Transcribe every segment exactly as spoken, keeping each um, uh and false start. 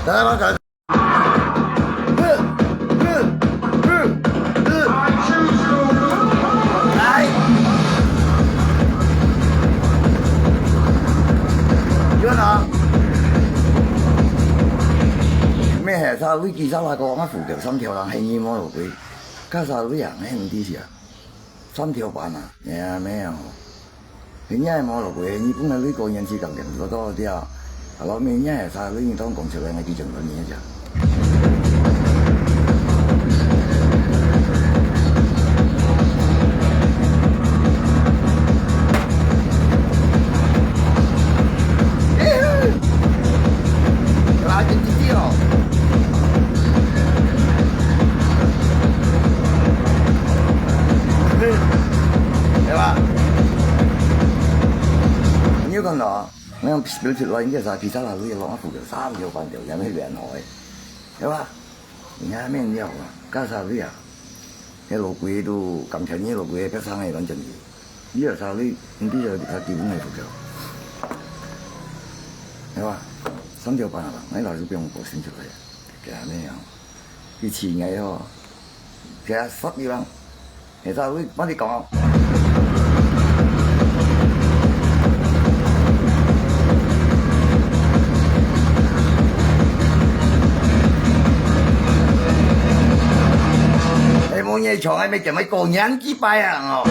来吧，来。来。有人。咩係啥？你幾啥那个？我扶个三條人，係你摸落去，干啥你啊？係你知啊？ 三條半啊，哎呀，咩哦。人家也無落過，日本个旅館人士讲讲做到了，啊，老妹，人家也差，你当讲出来，我几种个你讲。哎，垃圾滴滴哦。 对吧？你有看到啊？那样标出来，应该是披萨那里落啊，附近三条半条，也没变好诶，对吧？你看面料啊，干啥的啊？那老贵都，刚才你老贵，别上海乱整的，你有啥的，你比较他基本的附近，对吧？三条半了，那老师不用我申请了，给他那样。 佢錢个吼，其實十幾萬，你知道我幫你講哦。哎，無你搶，還沒見過年幾百啊，哦。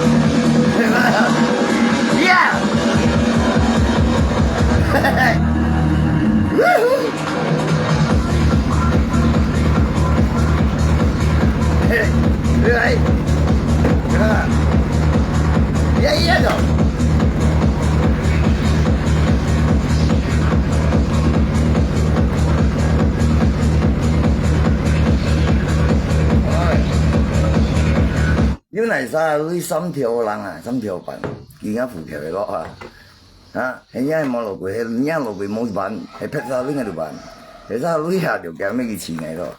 Yeah！有哪儕你三條人啊，三條半，人家扶起來咯啊！ 啊，係人無落過，係人無落過無辦，係別儕人个就辦，別儕人下就驚咩佢錢个咯。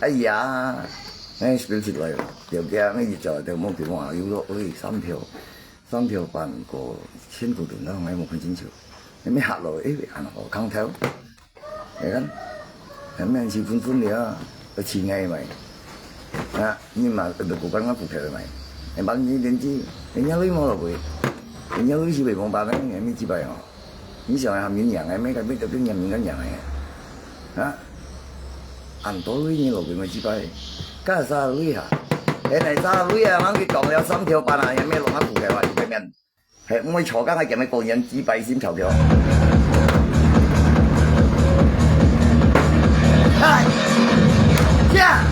哎呀，哎，split出來咯，就驚咩佢做，就無佢話有咯，喂，三條，三條半个千個度，然後還無看清楚，你咪下落，哎，還好看頭。 你看，下面是分分的啊，要请爱买。啊，你嘛，都不管我不开买。你把你年纪，人家都没了不？人家都是被蒙巴的，你没几百哦。你想啊，民养的，没个没得跟人民个养的。啊，俺都是你老给没几百，干啥厉害？现在啥厉害？俺给讲了三条半啊，也没弄啊，不开嘛，一个面。 係，毋會坐監，係叫咩？過年幾百先投票。嗨，呀！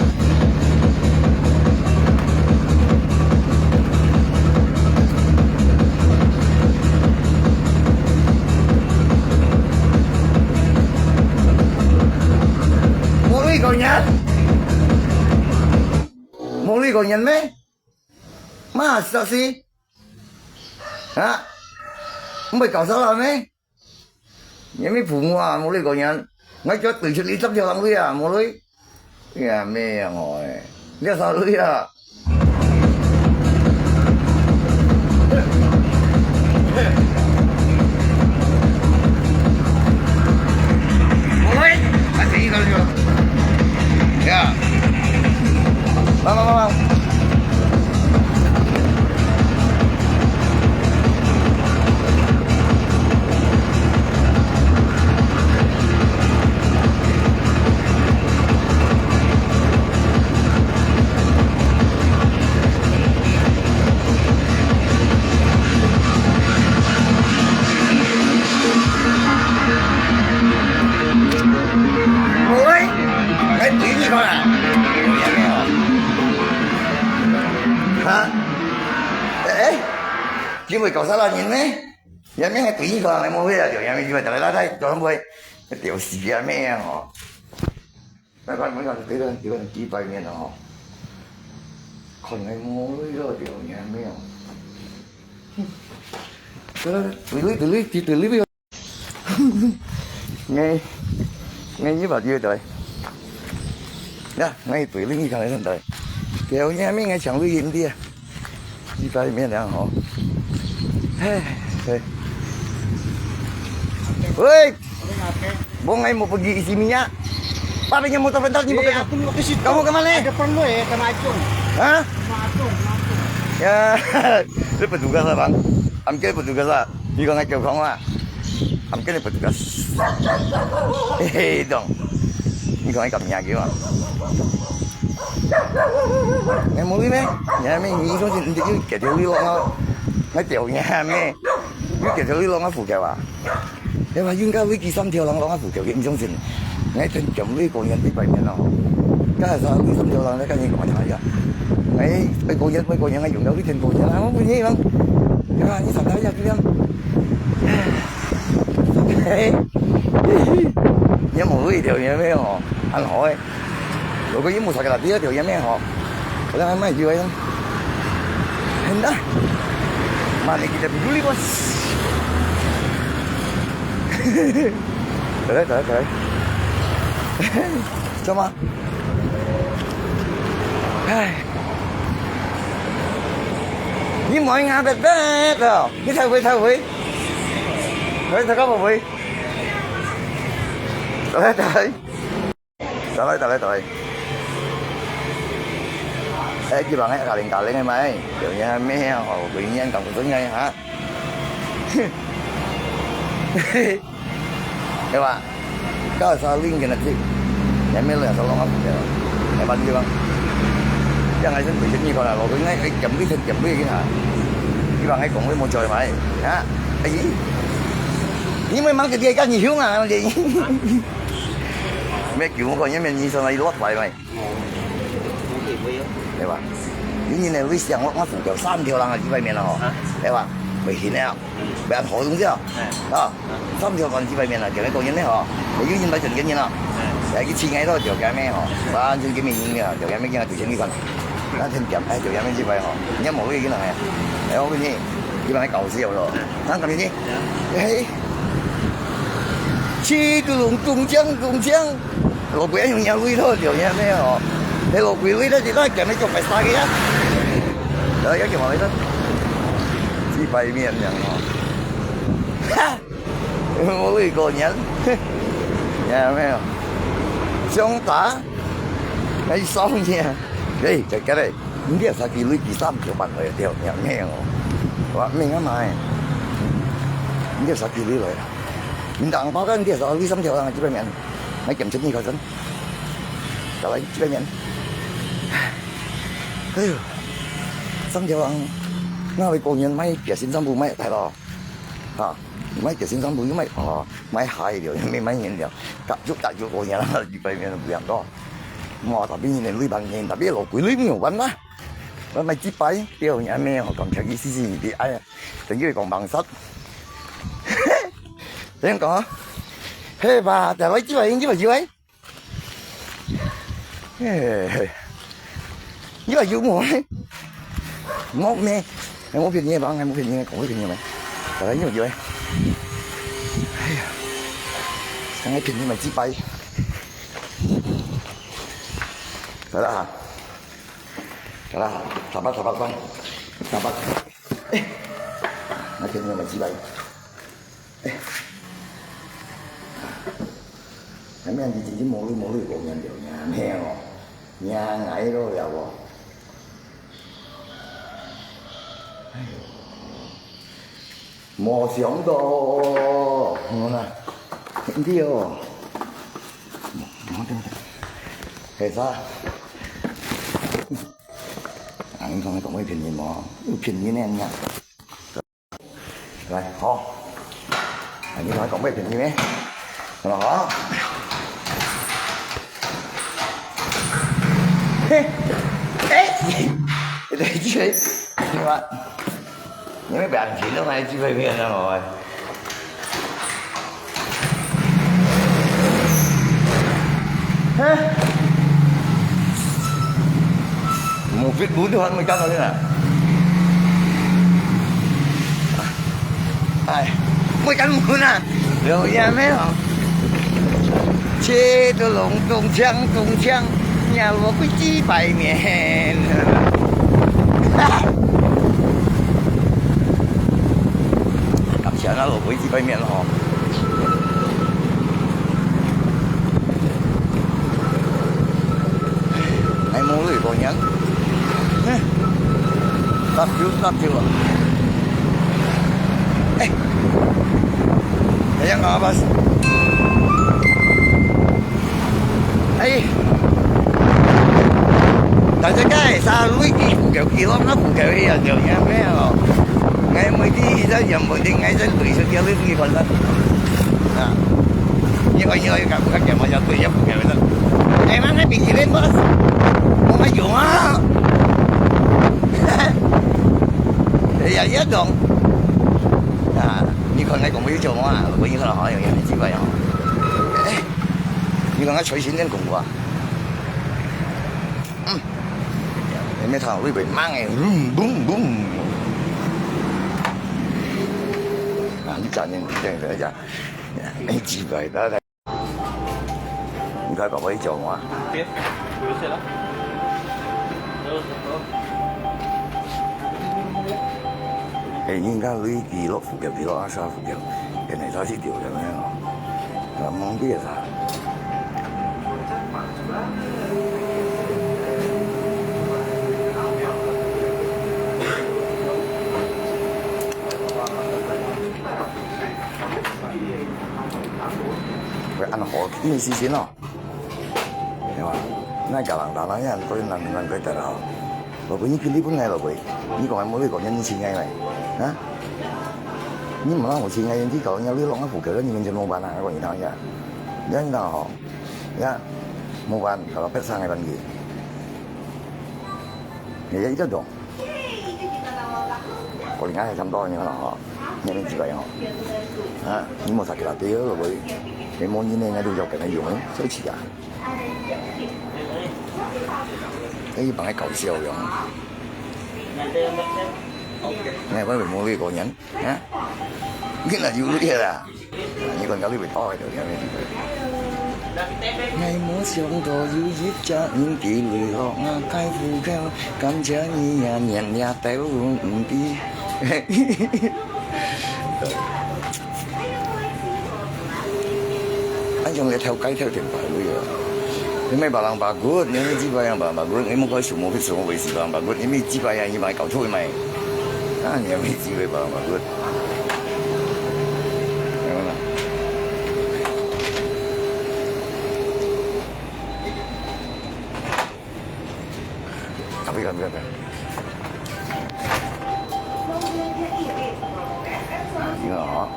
無你過年？無你過年咩？嘛，實是。 啊，毋會搞錯了咩？你咪父母啊，無你講人，𠊎叫對出你十條人類啊，無你，呀，咩樣哦，你啥類啊？無你，還是一個就，呀，慢慢慢慢。 喂，來對你看啊。哈？哎，因為搞啥啦人呢？也沒還對你看，來莫回來就，也沒因為大家大家做會，屌死啊咩啊吼！拜拜，沒看對了，對了，幾百年了吼。看來莫回了就，也沒有。這個對對對對對對。 𠊎，𠊎一百幾歲？呀，𠊎一百零一歲。對，有影面，𠊎像你兄弟啊，一百面了吼。嘿，嘿。喂，無𠊎無不記是咩啊？八百年冇得分到，你冇 Eh, 个，aku mau ke situ. Kamu ke mana? Ada perlu eh, sama Acung. Hah? Sama Acung, sama Acung. Ya, ini petugas abang. Ambil petugas lah. Ini kau ngai kau kong lah. Ambil ni petugas. Hehe dong. Ini kau ngai kau minyak gitu ah. Ngai mau ni meh? Ya meh, ini kau sih nanti kita jauh ni lo ngau. Ngai jauh ni meh. Ini kita jauh ni lo ngau 扶橋啊。 你話冤家會記三條人攏啊扶橋，佢毋相信。𠊎聽見會講人對白面咯，該係啥會三條人咧，跟你講他呀。哎，會講人，會講人，哎，用到會聽講人啊，我問你講，你看你上台呀，這樣。嘿，你無會條人咩哦，很好誒。 Loko ini mo sakit hati ya, dia yang meh ho. Kadang amai dia yang. Hendak. Mana kita peduli, bos. Tarik, tarik, tarik. Cuma. Hai. Ini mau ngabet-bet tau. Ini tak boleh, tak boleh. Tarik, tarik apa boleh? Tarik, tarik. 得來，得來，得來。哎，佢講个caling-caling个嘛，哎，有影咩吼，有影咁真个哈。係吧？搞啥令个那隻，也沒人說弄个，係吧？你講，這樣還是回去你看啦，我應該哎，減肥先減肥一下。佢講个講會冇做嘛，哎，啊，哎，因為忙个別个你凶啊，你。 咩叫我講，因為你上來落來嘛。哦，OK，會哦。係吧？你呢，你想我，我扶橋三條人啊，幾百面了吼，啊？係吧？危險了，嗯。不要活動掉，哎。啊，三條人幾百面了，叫你講人呢吼，有人來整个人了，哎。哎，去請个咯，就咁樣吼，完全给你贏了，就咁樣给他九千一萬，那天點，哎，就咁樣幾百吼，你要某个人来，哎，我跟你，一般搞笑咯，那怎么呢？哎。 去咚咚锵咚锵，老鬼用人位咯，就人咩哦？你老鬼位咧，你那讲你做白沙个啊？然后要讲话咧，几百面样哦。哈，我那个人，有没有？相打，还少年，哎，在这里。 你這下去累積三條半來掉，命命哦。哇，命啊嘛誒！你這下去累來啊！你打紅包个，你這下累三條人幾百面，買減出你個身，再來幾百面。哎喲，三條人，那位過年買別身上不買太咯，啊，買別身上不又買哦，買鞋了，又沒買煙了，打就打就過年了，幾百面都不想到。 哇，tapi你累半天，tapi老鬼累沒有完啦。我買幾百，掉你阿妹哦，講起意思是你的，哎呀，等於講忙殺。等於講，係吧？再來幾百，幾百，幾百。嘿，嘿，幾百有無？莫咩？哎，我騙你吧，哎，我騙你，講我騙你嘛。再來幾百，幾百。哎呀，剛才騙你嘛，幾百。 得啦，得啦，三百，三百，三百，三百。哎，那天天买几百。哎，那面你真正毛lui毛lui，我娘娘娘哦，娘哀了了哦。哎呦。 無想到，我那，對哦，係啥？啊，你講你講會騙人無？有騙人个呢。來，好，啊，你講你講會騙人咩？好了，好。嘿，哎，對，對，對，對吧？ 你們不要緊，都買幾百面了嘛，喂。哈？無fit，無就還沒幹到呢。哎，沒幹無呢。 有影無？車都隆咚锵咚锵，若落去幾百面。感謝那落去幾百面咯。過年，哼，搭酒搭酒啊！哎，哎呀，阿爸，哎，大家該啥，累積補救，幾多那補救一樣就一樣咩哦。哎，每天一直也每天，哎，真累出去，累积看了。啊，你看你那个干部看见没？要对，要补救的。哎，那那比起来，我我还有啊。哎呀，也懂。啊，你看，哎，讲不有讲啊，我你看好像有点奇怪哦。哎，你看，哎，随心点讲话。嗯，你没看，我以为慢哎，boom boom boom。啊，你讲你这样子讲，哎，奇怪，大家。 你看搞不好一脚嘛。别，不是了。哎，你看累積落補救，積落阿沙補救，現在他去丟了没有？啊，懵逼了。 會恁好，因為時間咯，係嘛？那个人打那樣，所以難難怪得了。老婆，你肯定不愛老婆，你講還無你講人情愛咩？啊？你毋讓我情愛，你搞人家你弄啊，不可能，你們就弄完了，我跟你講一下，你看吼，你看，弄完，搞到別上个問題，你也一个懂。 我应该还差不多呢吼，你们几个人吼，啊，你莫杀给他对了，我，你莫你那个都要跟他用，生气啊。哎，帮他搞笑用。哎，我没摸过人，啊，你那有厉害啦。 你講到你會多个，𠊎無想到有一隻人記錄落𠊎个戶口，感謝你啊，年年都毋知。恁樣來偷雞偷田排位啊！你莫別人白骨，你莫自家人白白骨，你莫開數目，別數目，別別人白骨，你莫自家人，你莫搞錯个咩？啊，你莫自家白人白骨。 你好。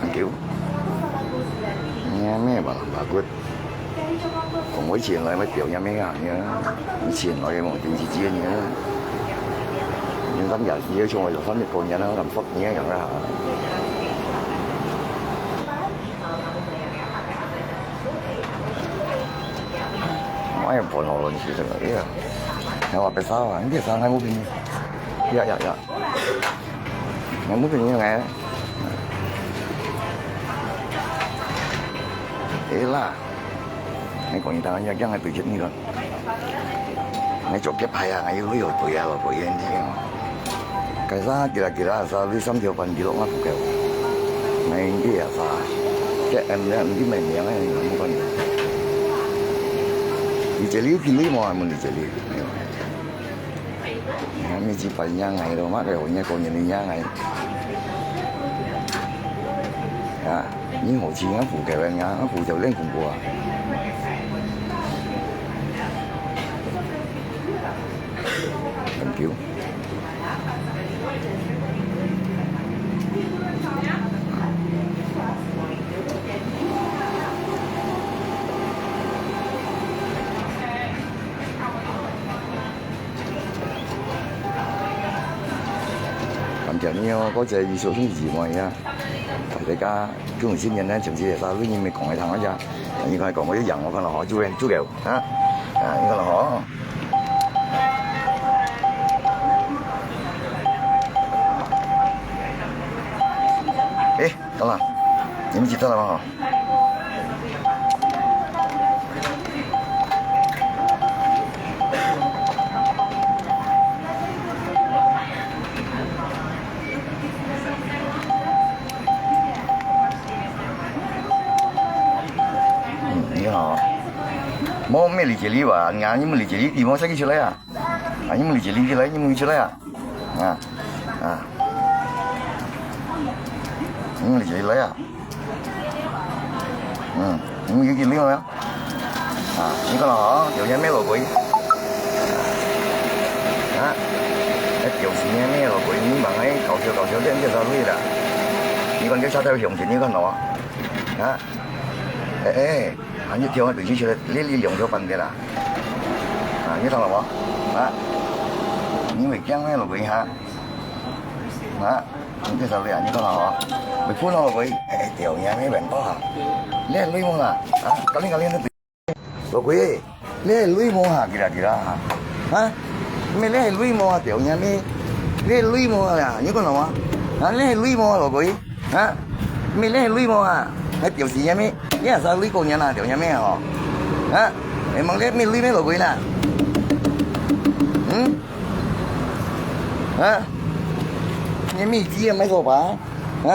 Thank you。你咩白人白骨？ 講我以前來乜表演咩啊？以前來个無電視機个呢，你當然也像我有三十多年了，敢發你樣啊？我也不好了，你是这个，哎呀，还我别杀啊，你别杀，还我给你，呀呀呀。 你莫跟人家，哎啦，你講你當然要這樣來對接你了。你做別派啊，你又有對啊，老婆眼睛。該啥，吉啦吉啦，啥，你三條半吉咯，我不夠。你這啊啥，這M呢，你買名啊，你不管。你這裡有幾位嗎？問你這裡，沒有。 你看，你去把人家挨了嘛，哎，人家工人人家挨。啊，你好奇，俺不给人家，俺不就练功夫啊。很久。感謝你哦，多謝你收聽節目呀。大家恭喜新年呢，就是大家你們講个聽一下，你看講我一樣，我看了好，就會就有啊，啊，你看了好。哎， 好了，你們幾桌了嗎？無，毋係理解力吧？你看，你毋理解力，你無使佢出來啊？啊，你毋理解力出來，你毋出來啊？啊，啊，你毋理解力來啊？嗯，你毋理解力來啊？啊，你看咯，吼，有影咩老鬼？啊，該表示影咩老鬼？你望該搞笑搞笑，這樣就少累了。你看這車頭向前，你看到啊？啊，哎哎。 啊，你跳啊，對起起來，你，你兩條半截啦。啊，你看到無？啊，你會驚咩，老鬼哈？啊，你這啥位啊？你看到無？會噴哦，老鬼。哎，對，你還沒聞到哈。你係雷蒙啊？啊，搞你搞你，老鬼，你係雷蒙啊？起來起來哈。啊，咩？你係雷蒙啊？對，你還沒，你係雷蒙啊？你看到無？啊，你係雷蒙啊，老鬼。 啊，咩？你係雷蒙啊？還表示影咩？你也係雷公人啊，條影咩吼？啊，你望你咩雷咩老鬼啦？嗯？啊？你咩雞啊，買手把？啊？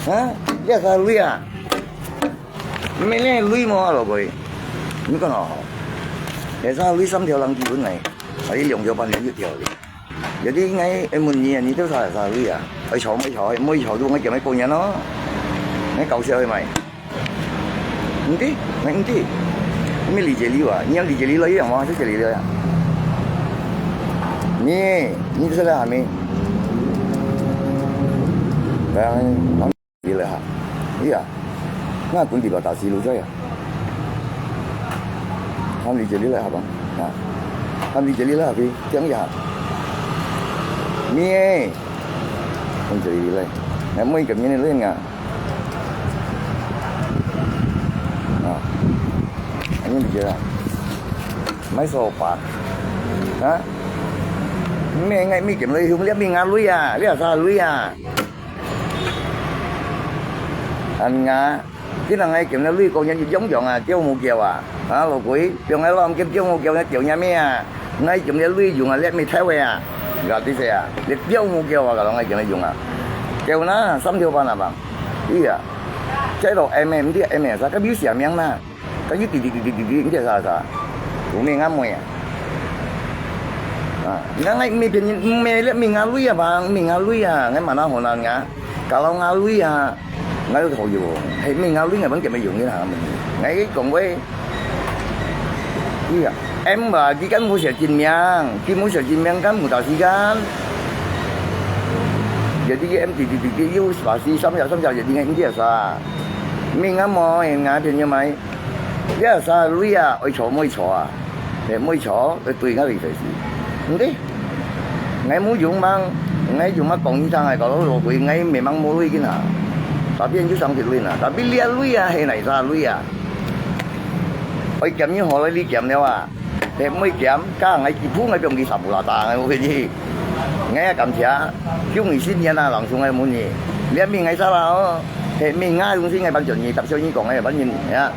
啊？你也係雷啊？咩？你係雷蒙啊，老鬼？你講哦，你係雷三條人基本來，啊，你兩條半條一條哩。 Jadi，𠊎愛問你啊，你兜啥，啥位啊？愛吵，毋愛吵，毋愛吵，就𠊎叫𠊎過年咯。𠊎搞笑係咪？毋知，𠊎毋知。毋係理解力啊，你要理解力來一樣嗎？就理解力啊。你，你是在哪里？哎， 你來哈，哎呀，那滾地吧，打西路在呀。他們理解你來哈吧，啊，他們理解你來哈，這樣呀。你，他們理解你來，那每個人的人啊，啊，你理解了，買手把，啊，你愛買劍來，你愛買哪類啊？你愛啥類啊？ 恁樣，今日𠊎撿了鐳，講人一樣樣啊，吊無叫啊！啊，老鬼，放𠊎老劍吊無叫，你吊人咩啊？𠊎撿了鐳用啊，你毋係偷个啊？你講這些啊，你吊無叫啊，講𠊎撿了用啊，吊哪三條半啊吧？哎呀，這都M M的M M啥，佢有寫名哪？ 佢一滴滴滴滴滴滴，你知啥啥？有名啊妹啊！啊，你看𠊎毋係騙人，毋係咧，毋係𠊎鐳啊，朋，毋係𠊎鐳啊，𠊎嘛那好難啊，kalau𠊎鐳啊，𠊎有好用，係毋係𠊎鐳，𠊎本就無用个啦，𠊎講話，哎呀，M吧，佢敢無寫真名，佢無寫真名，敢無打時間？Jadi M滴滴滴滴，又把時三條三條，jadi𠊎毋知啥，毋係𠊎妹，𠊎騙人買。 這啥鐳啊，愛吵毋愛吵啊？係毋愛吵，愛對𠊎來才是。毋對，𠊎無用嘛，𠊎用嘛講一聲，𠊎搞到老鬼，𠊎memang無鐳个啊。Tapi人就上去鐳啊，tapi這鐳啊，係哪啥鐳啊？愛撿你好來，你撿了啊？係毋愛撿，加𠊎幾步，𠊎放佢三步啦，打𠊎，𠊎去。𠊎也感謝，恭喜新年啊，langsung𠊎問你，你也問𠊎啥啦哦？ 係毋係𠊎東西，𠊎搬轉去，搭小人講，𠊎搬人，呀，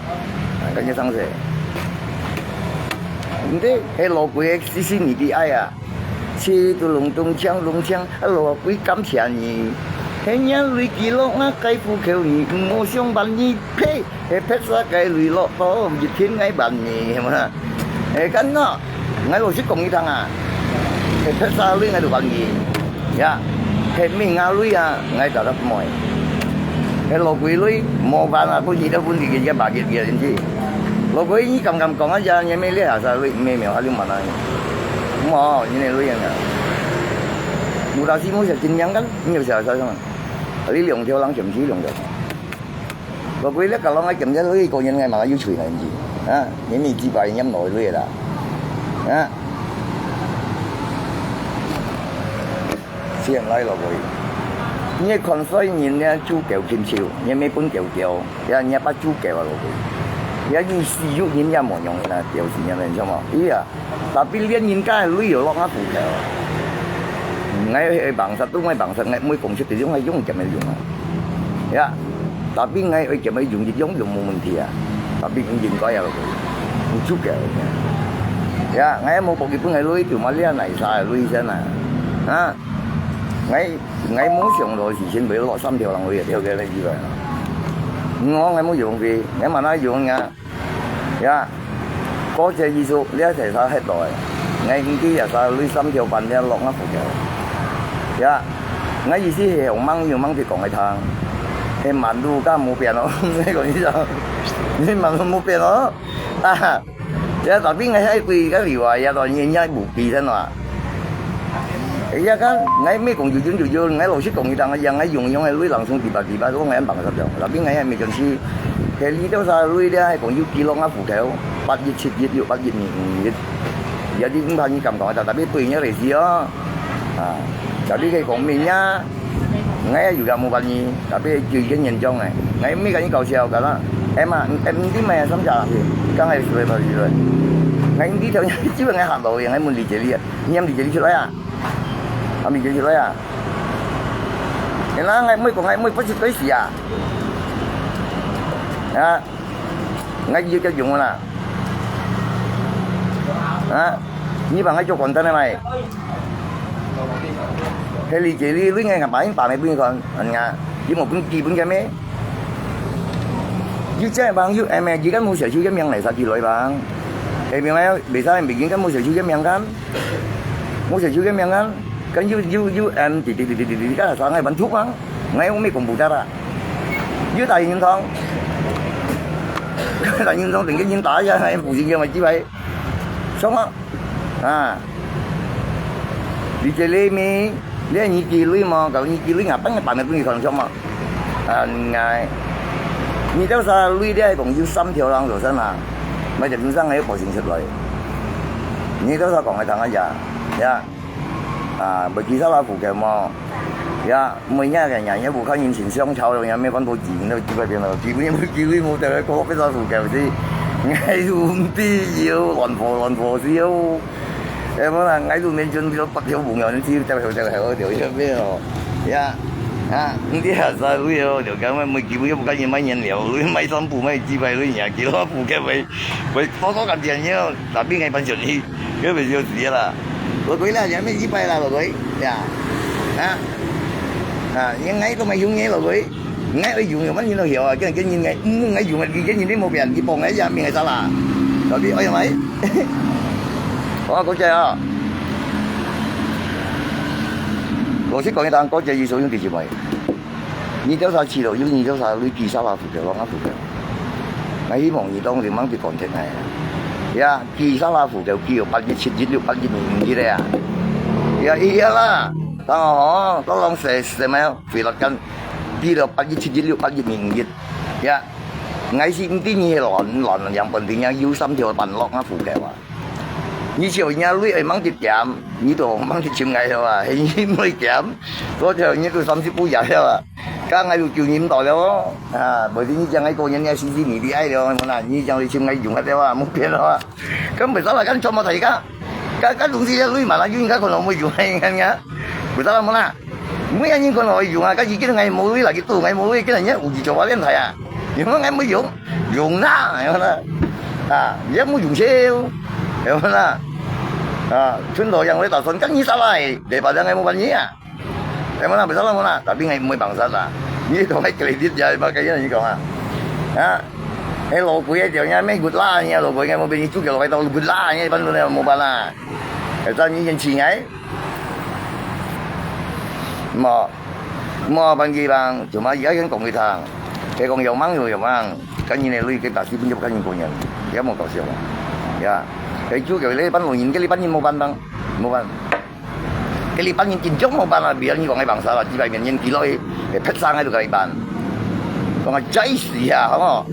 感覺上勢。毋對，係老鬼个，死死你的愛啊！切都隆咚鏘隆鏘，啊，老鬼感謝你。係若雷擊落啊，該戶口你，毋好想搬你，呸！係撇沙个雷落到，一天𠊎搬你，係無啦？係，敢喏，𠊎老實講一趟啊，係撇沙雷𠊎就搬你。 呀，係毋係𠊎鐳啊，𠊎打得毋會。係老鬼鐳，無辦法，分佢都分佢个，也罷佢个，真是。老鬼，你敢敢講啊？呀，你乜這下啥鐳，毋係無，還有麼个？無，你个鐳啊。有打死無寫真名个，你有寫啥啥嘛？你兩條人全部兩條。 老鬼，你搞到𠊎今日鐳，個人𠊎嘛有罪來，毋是？啊，你咪幾百年來鐳啦，啊！先來，老鬼，你看衰人呢，豬狗禽獸，你乜分狗狗，也你也把豬狗啊，老鬼，也你死肉人也無用啦，就是你們知無？哎呀！ Tapi連人家个鐳又落𠊎褲頭。𠊎係bằng satu，𠊎bằng satu，𠊎毋會講出這種，𠊎用點个用啊。呀，tapi𠊎愛點个用，一樣用無問題啊。Tapi毋應該啊，毋足夠。呀，𠊎無บอก佢分𠊎鐳，就嘛這泥沙个鐳先啊。啊，𠊎，𠊎無想到事情會落三條人鐳啊，跳起來以外啊。我，𠊎無用佢，𠊎嘛哪用啊？ 呀，過節意思，這係啥核來？𠊎毋知這儕鐳三條板這落啊附近。呀，𠊎意思係用網友網友講个聽，係網路敢無變哦？你講你講，你網路無變哦？啊，這tapi𠊎還對个理由啊，也當然也無變吶。哎呀，看，𠊎毋係講有用有用，𠊎老實講，佢當然，𠊎用用个鐳，人送幾百幾百，我𠊎放十張，tapi𠊎也毋係講係，係你兜儕鐳咧，係講有記錄啊戶口，八一七一六八一二五一，也係毋怕你敢講，tapi對你个意思哦，啊，tapi佢講明呀，𠊎也有个無辦法，tapi最緊嚴重个，𠊎毋係跟你搞笑个啦，哎嘛，哎，毋知買三隻啦，剛開始个，開始个，𠊎你條，基本𠊎嚇到个，𠊎問你這裡啊，你問你這裡出來啊？ Kami jadi loya. Kena ngai mui ko ngai mui pasti koi sia. Ya. Ngai jadi ka jung na. Ha? Ni bang ngai jo kontan mai. Heli jeli lui ngai ngapain pa mai bun kon. Anya. Di mo bun di bun kami. Yu cai bang yu em eh, jikan mu sia yu kami yang lai sa di loi bang. Eh, memang bisa bikin kan mu sia yu kami yang kan. Mu sia yu kami yang kan. Kan yu yu yu em di di di di di di kan sa ngai ban thuk bang. Ngai umi komputer ah. Yu ta yin thong. Ta yin thong ding yin ta ya ngai bu yin yang mai ji bai. Song ah. Ha. Di jeli mi. Lia nyi ki lui mo, kau nyi ki lui ngapang ngapang ngai tu nyi kon song mo. An ngai. Nyi tau sa lui dia kong yu sam thiau lang zo san ma. Mai jam sung sang ngai po sing sut loi. Nyi tau sa kong ngai tang aja. Ya. Ah, bagi salah fuke mo. Ya, mui nya kan nya, nya bukan yin sing siang chao yang nya me kon to jing lo, ji bai bian lo. Ji bai mo ki lui mo ta ko pe sa fuke si. Ngai lu ti yo, lon po lon po si yo. 哎，無啦，𠊎都免準備到八條朋友，你只有條條條條條條咩哦？呀，啊，你這下三位哦，就講我每期又不敢買原料，買三步買幾百輪呀，幾多步該買，買多多感覺呢，tapi ngai pension你，該買就死啦。老鬼啦，也沒幾百啦，老鬼呀，啊，啊，應該都沒有呢，老鬼。 Ngai oi yung man yin lo hiau a, ken ken yin ngai, mm, ngai yung ngai ken yin ni mo bian, ni pong ngai ya mi ngai sala. Tapi oi mai. Wa ko jai a. Ko si ko ni tang ko jai yi so yung ti ji mai. Ni tao sa chi lo, yung ni tao sa lui ki sa wa fu ke, wa nga fu ke. Ngai hi mong ni tong limang ti kon tet ngai. Ya, ki sa wa fu ke, ki yo pat yi chit yi liu pat yi ni ni le ya. Ya, iya la. Tang ho, tao long se se mai, fi lot kan. Pi lo pat yi chit yi liu pat yi ni ni. Ya. Ngai si nti ni he lon lon yang pon ti yang yu sam tio pan lok nga fu ke wa. Ni chiu nya lui ai mang ti tiam, ni to mang ti chim ngai wa. He ni moi tiam. Ko tio ni tu sam si pu ya wa. Ka ngai lu kiu ni to lo. Ha, bo ti ni jang ngai ko ni ni si si ni di ai lo, mo na ni jang lui chim ngai yung ha wa, mo pian wa. Kan besar lah kan cuma tadi ka. Ka, ka lung si ya lui ma la yung ka ko lo mo yung ngai ngai ngai. Besar lah mo na. Mui anyin kon oi yung a, ka yi kin ngai mui la ki tu ngai mui kin nya u ji cho wa lien thai a. Yung ngai mui yung, yung na, yung na. A, ya mui yung siu. Yung na. A, chun lo yang le ta son kan yi sa lai, de pa ngai mu ban yi a. Em na, bisa la mu na, tapi ngai mui bang sa la. Ni to ngai credit ya, ba kai ni kong a. A. He lo kui ai tiao nya, me gut la nya lo kui ngai mu bin yi chu ke lo kai to gut la nya, ban lu ne mu ban la. He zan yi yin chi ngai. Mo, mo ban ki bang, cuma ya yang kong ki thang. He kong yong mang yong yong mang, kan yin lui ke ta si pun yop kan yin kong yin. Ya mo kau siapa? Ya. He chu ke le ban lo yin ke li ban yin mo ban bang. Mo ban. Ke li ban yin kin jong mo ban la biar ni kong ai bang sa la, ji bai mian yin ki loi. He pet sang ai tu ke li ban. Kong ai jai si ya, ha mo.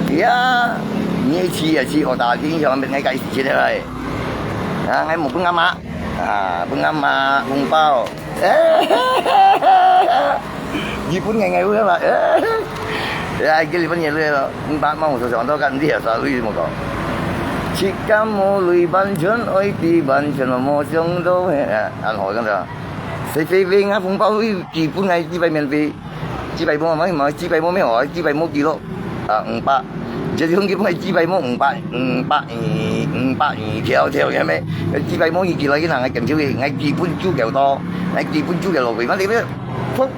Ya. Ni chi ya chi o ta ki yong met ngai kai si chi de lai. 啊，𠊎無分阿媽，啊，分阿媽紅包。日本人个話嘛，啊，佢日本人个話，五百萬無所想到，敢知啊，啥意思無講？自家無鐳辦全，愛知辦全，無想到，啊，恁好，恁樣。誰非非啊，紅包會基本个基本免費。 幾百毛嘛，嘛幾百毛咩哦，幾百毛幾多？啊，五百。這種基本係幾百毛五百，五百二，五百二條條个咩？幾百毛一幾來个人，𠊎感覺个，𠊎基本就夠多，𠊎基本就夠落去，反正咩，噗，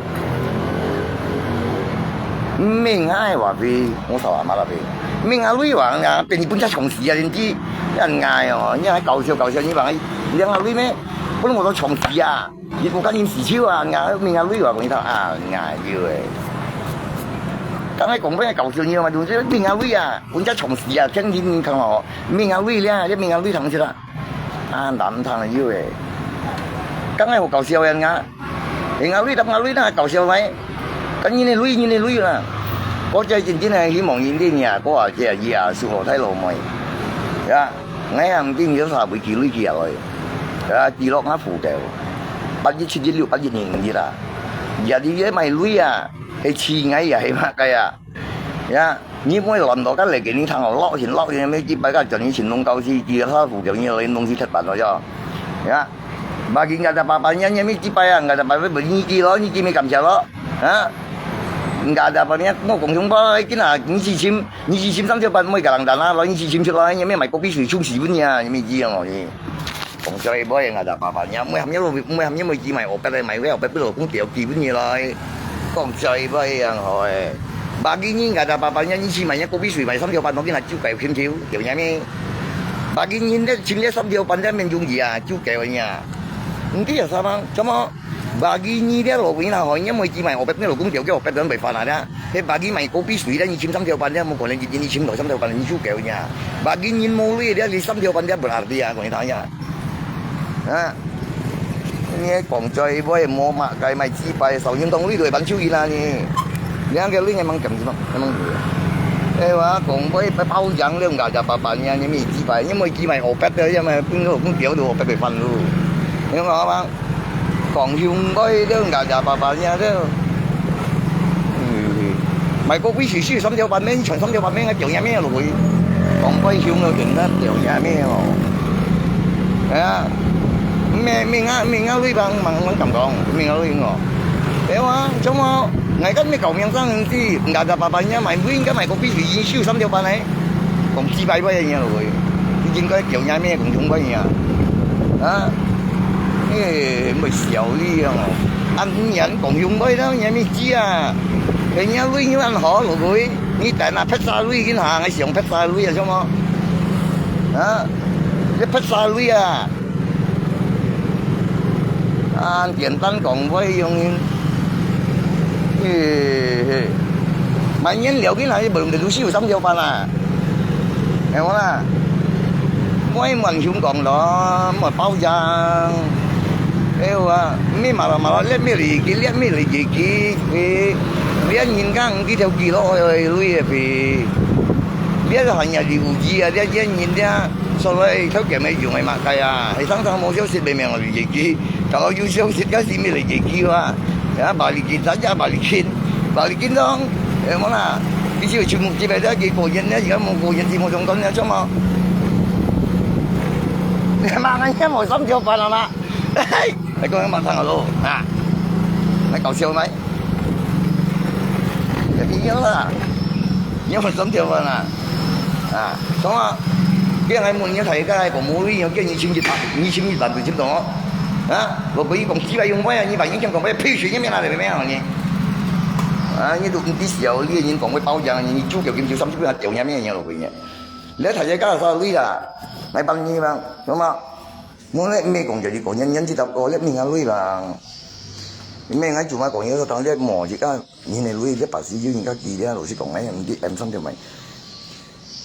毋免𠊎話費，我操阿媽啦費。明仔鐳啊，啊，分日本仔撞死啊，真係，恁樣哦，你還搞笑搞笑，你話你兩下鐳咩？不能我都撞死啊！日本人死手啊，啊，明仔鐳啊，講你聽啊，啊，有誒。剛才講分搞笑，你嘛，就是明仔鐳啊，本仔撞死啊，天天看哦，明仔鐳咧，這明仔鐳同志啦，啊，難聽有誒。剛才好搞笑呀，啊。 係𠊎鐳，答𠊎鐳，哪搞笑咩？該人个鐳，人个鐳啦。我真真真个希望人哋啊，我啊，這啊，舒服太老妹。呀，𠊎也毋知你啥會寄鐳寄下來。呀，寄落𠊎戶口。八一七一六八一二五一啊。呀，你這買鐳啊，係試𠊎也係麼个啊？ 呀，你毋會亂到該來給你聽哦，落去落去，每幾擺該叫你請弄到去，其他附近你來弄去忒辦了呀。呀，bagi ngada apa-apanya，你每幾擺啊，ngada apa-apa，你寄咯，你寄咪感謝咯，啊？Ngada apa-apanya，我講兄弟，今啊，你去請，你去請三條半，每個人單啊，來你去請出來，你咪買kopi水沖洗分你啊，你咪寄啊，你。 講笑，會買ngada apa-apanya，買含一路，買含一路寄買，我白來買，我白不老公掉寄分你來。講笑，會買樣好誒。Bagi你ngada apa-apanya，你去買一kopi水，買三條半，我給你煮改平條，有影咩？Bagi你這，今日三條半，這免容易啊，煮改你啊。你知有啥嗎？怎麼？ Bagi你這老鬼那好，你莫去買，我白你老公掉，叫我白人被罰啊！這，係bagi買kopi水咧，你請三條半，這無可能一日你請到三條半，你就夠呀。Bagi你無鐳，這你三條半，這berarti啊，講你聽呀。啊，你講嘴話無嘛，該買幾百少年當鐳都會搬手機啦呢。你个鐳你mang ganti mang，你mang。哎，我講話包養了，ngada apa-apanya，你咪幾百，你莫去買，我白的，要麼分老公掉，我白被罰咯。你講好嗎？ 講香該兜，ngada apa-apanya兜。嗯，買kopi水水三條半咩，全三條半咩，還掉影咩落去。講該香咯，真个掉影咩哦。係啊，明明啊，明啊，你幫忙，忙敢講，明啊，你哦。對啊，怎麼，𠊎今日搞名聲，你知，ngada apa-apanya買，應該買kopi水，一水三條半呢。 講幾百倍个人落去，你應該叫人咩講中國人啊？啊？誒，毋會笑你啊！啊，你人講中國啦，你乜知啊？人家鐳又恁好落去，你等下拍晒鐳緊下，𠊎想拍晒鐳啊，知無？啊？你拍晒鐳啊？ 啊，簡單講，我用，嘿，嘿，買原料去哪裡買，就係有三條半啊。係無啦？我毋想講咯，莫包養。哎喲啊，你馬拉馬拉，你乜來寄，你乜來寄，嘿，你人家毋知條寄落去，鐳个飛，你還有理由啊，你人家 所以頭家乜用个麼个啊？係常常無消息，明明來寄寄，搞到有消息，該時乜來寄寄哇？啊，balikin，大家balikin，balikin咯，係無啦？你就全部寄俾佢，寄過年了，而家無過年，就無相干了，做麼？你嘛，人家無三條半了嘛？ 來講馬上好咯，啊，來搞笑咩？一定要啦，你有三條半啊？啊，懂啊？你還問你大家講無理由，叫你千一百，你千一百對不懂哦？啊，我可以講幾百用百啊，你把影響講百，呸，水也沒拿來，沒有呢。啊，你都毋知笑，你人講會包養，你主角跟就三十塊掉下面，你老鬼呢？你大家搞啥鐳啦？來幫你嘛，懂嗎？ 無咧，毋係講就係講，人人知道講，這明仔鐳啦。毋係𠊎做麼講，有當這無一個人个鐳，這白色有人家寄咧，老實講，𠊎毋知M三條半。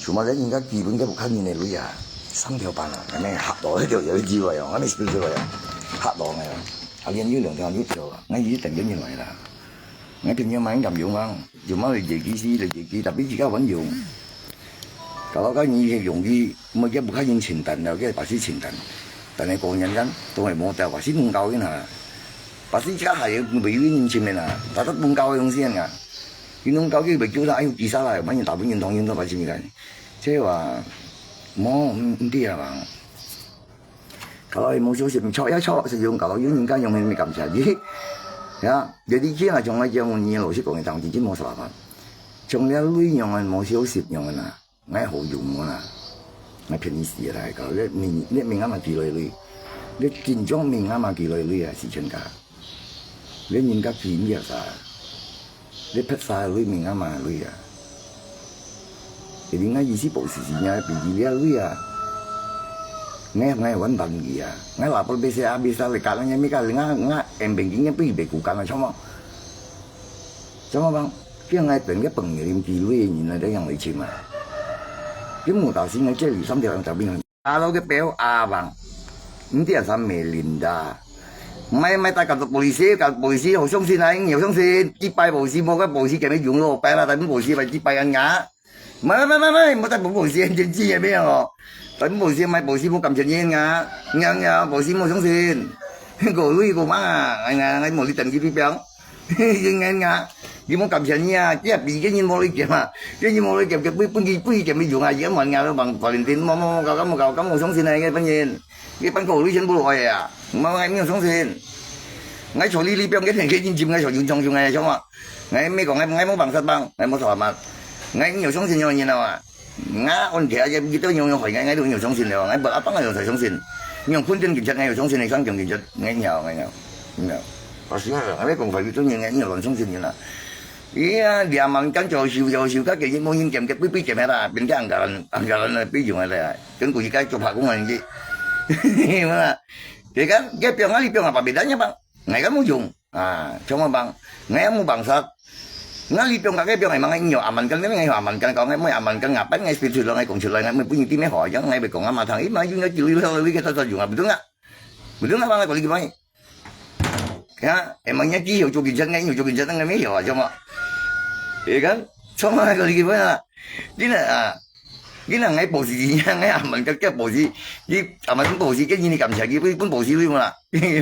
做麼這人家寄本个屋下人个鐳啊，三條半啊，𠊎乜嚇到，這條有一支來哦，𠊎乜笑出來啊，嚇到𠊎啊。啊，連有兩條，有一條啊，𠊎一等緊入來啦。 𠊎朋友嘛應該用啊，有麼个借機時就借機，tapi自家還用。Kalau kan你用佢，每個屋下人清單了，該白紙清單，但係過年間都係無掉，白紙弄搞佢呐。白紙自家還有沒有人清的呐，他都弄搞个東西啊。佢弄搞佢被救上，哎呦，幾煞啦，萬一打不贏，同樣都白紙你看，這話，無，毋，毋對啊吧。 Kalau係無消息，毋錯也錯，係用kalau有人家用，你感謝佢。Ya, jadi佢啊，從來叫我，你老實講，當時真無啥辦法。從這鐳樣啊，無消息樣啊，𠊎好用啊，𠊎便宜死啦！Kalau這明，這明暗嘛寄來鐳，這真正明暗嘛寄來鐳啊，四千加。 你人家寄你啊啥？你拍晒鐳明暗嘛鐳啊！ Jadi𠊎意思保時捷呢，比佢這位啊，𠊎𠊎還還佢啊，𠊎laporan bisa habis啊，你搞到你咪搞，𠊎𠊎M P G呢，不如別股價啊，什麼什麼講，叫𠊎等个朋友，佢類人啊，這樣來尋啊，佢無打算呢，這裡三條人找兵。Kalau ke peo abang, hindi sa Melinda. May may taga polisi, ka polisi, 好相信啊，有相信，一百polisi，無个polisi，佢咪用咯，拜啦，但polisi，拜一百人啊。Mai mai mai mai, mo ta bo bo sien jen ji ya me o. Tan bo sien mai bo si mo kam chen yen nga. Nga nga bo si mo song sin. Ko lui ko ma nga nga mo li tan ki pi piang. Yen nga nga. Ki mo kam chen ya, ki a pi ke yin mo li ke ma. Ke yin mo li ke ke pui pui ki pui ke mi yung a yen mo nga lo bang Valentine mo mo ka ka mo ka ka mo song sin ai ke pen yen. Ke pen ko lui chen bu lo ya. Ma ngai mi song sin. Ngai cho li li piang ke ten ke yin jim ngai cho yun chong yung ngai cho ma. Ngai mi ko ngai ngai mo bang sat bang, ngai mo selamat. Ngai nyo song sin yo yin a. Nga on thia ye bi to nyong nyong hoi ngai ngai lu nyong song sin le ngai bol apang nyong sai song sin. Nyong kun tin kin chat ngai nyong song sin ngai sang jong kin chat ngai nyao ngai nyao. Nyao. Pas nga ngai kong fai bi to nyong ngai nyong lon song sin yin a. Iya, dia man kan cho siu cho siu ka ke mo yin kem ke pi pi kem la, bin ke anggaran anggaran pi yung la. Kan ku ka cho pha kong ngai ji. Mana? Ke kan ke piang ngai li piang apa bedanya bang? Ngai kan mo yung. Ah, cuma bang, ngai mo bang sat. Ngai li piang ka ke piang emang ngai nyo aman kan ngai ngai aman kan kau ngai mo aman kan ngapan ngai speed lo ngai kong chulai ngai mo pun ti me ho yang ngai be kong ama thang ima yung ngai ti lui lo lui ke ta ta yung betul nggak? Betul nggak bang ngai ko li ki bang? Ya, emang ngai ki yo jo ki jan ngai yo jo ki jan ngai me yo cuma. Iya kan? Cuma ngai ko li ki bang ah. Di na ah. Kina ngai bosi, ngai aman ka ke bosi, di aman bosi ke ni kam sia ki pun bosi lui mo la,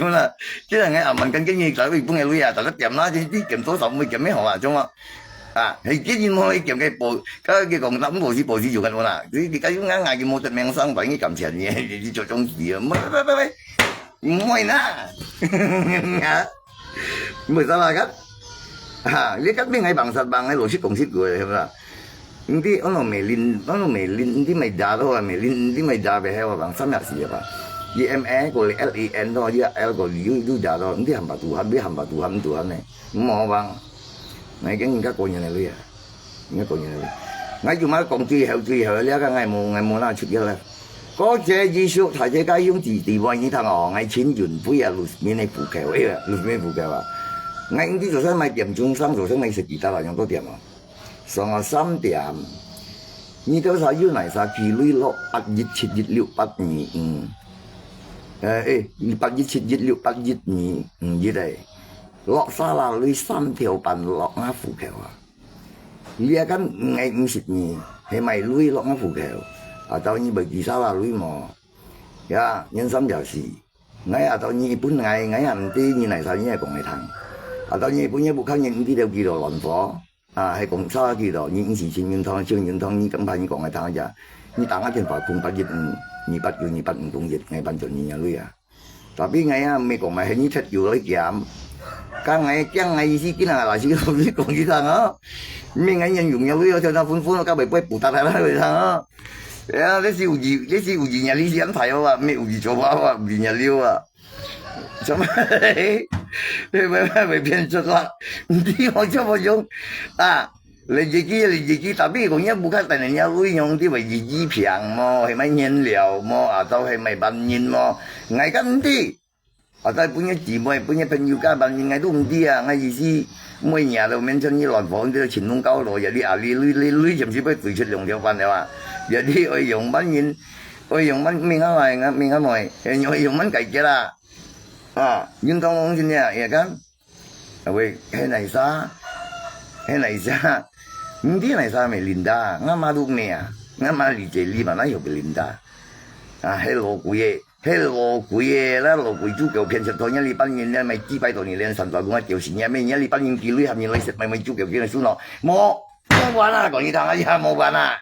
mo la. Kina ngai aman kan ke ni ka pun ngai lui ya, ta tiam na di di kem to sa mo kem me ho la, cuma. Ah, hei ke ni mo kem ke bo, ka ke kong ta bosi bosi juga mo la. Di di ka yung ngai ngai ki mo te meng sang ba ni kam sia ni, di cho chong si, mo ba ba ba. Mo na. Mo sa la kan. Ha, ni kan mi ngai bang sat bang ngai lo si kong si gue, mo la. Hindi, ano, Melin, ano, Melin, hindi may daro, ah, Melin, hindi may dabe, hewa bang, sa myak siya ba? Y M A ko, L E N to, ya L ko, yu, yu daro, hindi hamba Tuhan, hindi hamba Tuhan, Tuhan eh. Mo bang, ngai keng ka ko nyan le ya. Ngai ko nyan le. Ngai cuma kong tui hau, tui hau, lia ka ngai mo, ngai mo na chut ya la. Ko je Yesu, ta je ka yung ti, ti wa ni thang o, ngai chin yun, pui ya lus min ne pu keu, eh, lus min pu keu a. Ngai hindi so sa mai tiam chung sang, so sa ngai se kita la, yung to tiam o. 上下三點，你兜儕有哪儕寄鐳落八一七一六八二五？誒誒，八一七一六八一二五一誒，落儕啦鐳三條半落吾戶口啊！你啊敢毋愛五十二，係買鐳落吾戶口？啊，到你會寄儕啦鐳無？呀，人三條四，𠊎啊到你分𠊎，𠊎也毋知你哪儕你也講會聽。啊，到你分你屋下人毋知了幾多亂火。 啊，係講差幾多，你毋係請運通，請運通，你敢怕你講个聽一下，你打个電話空八一五二八九二八五空一，𠊎辦轉你个鐳啊。Tapi𠊎啊，毋係講嘛，係你忒久來減。講𠊎驚𠊎意思，今日老師老師講一聲哦，明𠊎人用个鐳哦，叫他分分哦，到尾背不打打打會上哦。哎呀，這是有意，這是有意念，你是安排哦啊，毋係有意做法啊，有意念了啊。 Cuma, 會會會變出來，毋知我做麼用啊？rezeki rezeki，tapi講若屋下等人家鐳用，你話rezeki平無？係買原料無？啊，到係買萬人無？𠊎敢毋知。啊，到分若姊妹，分若朋友家萬人，𠊎都毋知啊。𠊎意思，每日都面前你亂放，你都尋弄搞咯，也你啊，你鐳鐳鐳，就是愛追出兩條半了啊！也你愛用萬人，愛用萬，明下來，明下來，愛用萬解決啦。 啊，運動王真正也講，啊喂，係哪儕？係哪儕？毋知哪儕Melinda，吾媽都咩啊？吾媽理解你嘛，哪有Melinda？啊，係老鬼个，係老鬼个，那老鬼主教騙食到，若你半年，你買幾百多年，連三十公啊，就是若咩，若你半年幾鐳，含你來食，買買主教騙个數咯。無，無玩啊，講你聽啊，也無玩啊。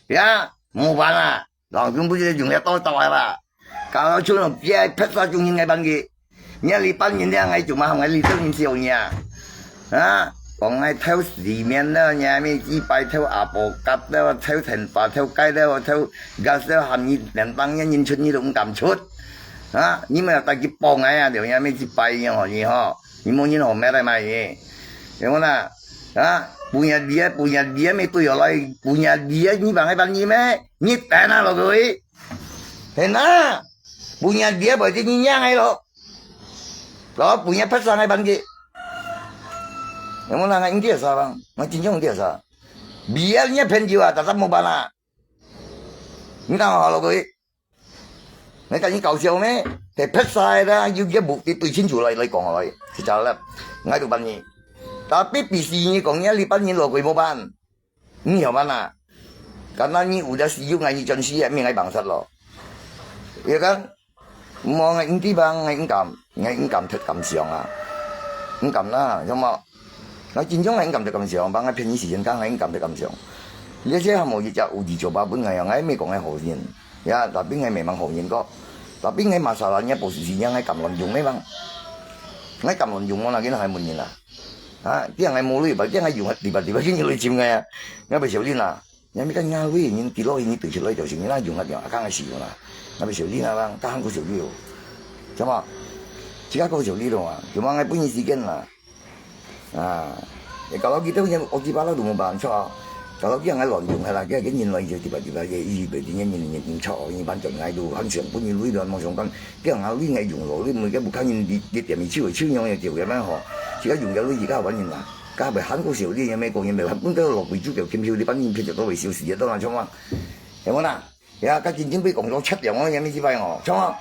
呀，無辦啊，老公不是用了多少啊吧？搞到出了别拍杀中心个班个，你看你半年了，还就嘛，还你这人笑你啊？啊，讲还偷洗面了，你还没几百偷阿婆夹了，偷钱把偷盖了，偷gas了，喊你连当年人出你都不敢出。啊，你们要带去绑哎呀，就也没几百年吼，你吼，你没人好买来买你，对不啦？啊，半夜裡啊，半夜裡啊，乜對下來，半夜裡啊，你幫𠊎辦事咩？你等啊，老鬼。係啊，半夜裡啊，會得你娘个咯。咯，半夜拍生个辦事。有無啦？𠊎毋知啥啦，𠊎真正毋知啥。Biar你朋友啊，tetap無辦啊。你等下，老鬼。 你跟你搞笑咩？係拍晒啦，有个目的對清楚來，來講來，實在啦，𠊎都辦你。Tapi bisi你講你禮拜日老鬼無辦，你曉辦啊？Karena你udah siu ngai你轉世，咪ngai bangsat咯。Ya kan？Mo ngai enti bang，ngai engkam，ngai engkam thot kam siang啊，engkam啦，有無？ 𠊎真正𠊎毋敢得咁想，幫𠊎便宜時間，講𠊎毋敢得咁想。這些還無一隻有字做吧，本來啊，𠊎毋係講𠊎好人，ya，tapi𠊎memang好人个。Tapi𠊎masalahnya posisinya𠊎敢亂用咩bang？𠊎敢亂用，𠊎哪个還問人啊？啊，驚𠊎無鐳，驚𠊎用，tiba-tiba佢來尋𠊎啊，𠊎毋曉得啊。 Yang mi kan ngalui，人跌落去，你對出來就係，你那用啊用啊，剛開始用啊，那邊小弟那幫，剛過小弟哦，知嘛？自家過小弟咯嘛，就嘛愛分你時間啦。啊，kalau kita punya otak pala tu mau baca, kalau dia ngai lonjong lah, dia dia nyin lonjong tiba-tiba dia isi berdiri nyin nyin nyin cak, ini bantuan ngai tu, han siang pun nyin lui dan mau songkan, dia ngalui ngai jung lo, lui mereka bukan nyin di di dia mi ciu ciu nyong ya dia ya mana ho, jika jung dia lui jika apa nyin lah. 該會喊過小弟，也沒講，也沒喊，本來落貴州叫金票，你把人騙到位，小事也到那像嘛，係無啦？呀，該真正被講到七樣哦，也沒幾擺哦，像嘛，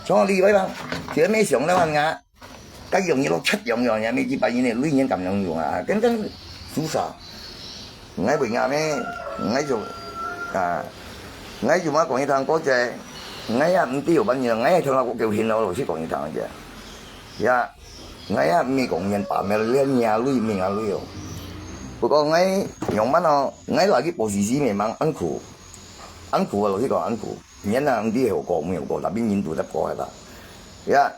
像嘛，你拜拜，就沒想到啊，該用一落七樣樣，也沒幾擺，人家累人咁樣用啊，跟跟susah。 𠊎會啱咩？𠊎就啊，𠊎就嘛講一堂歌啫，𠊎也毋知有辦法，𠊎也聽到我叫現老老師講一堂啫。呀，𠊎也毋係講人把咩，連nhà lui，命啊lui哦。不過𠊎樣般哦，𠊎lagi posisi memang angku，angku啊，老師講angku，人啊毋知有過無有過，tapi人都得過係吧？呀。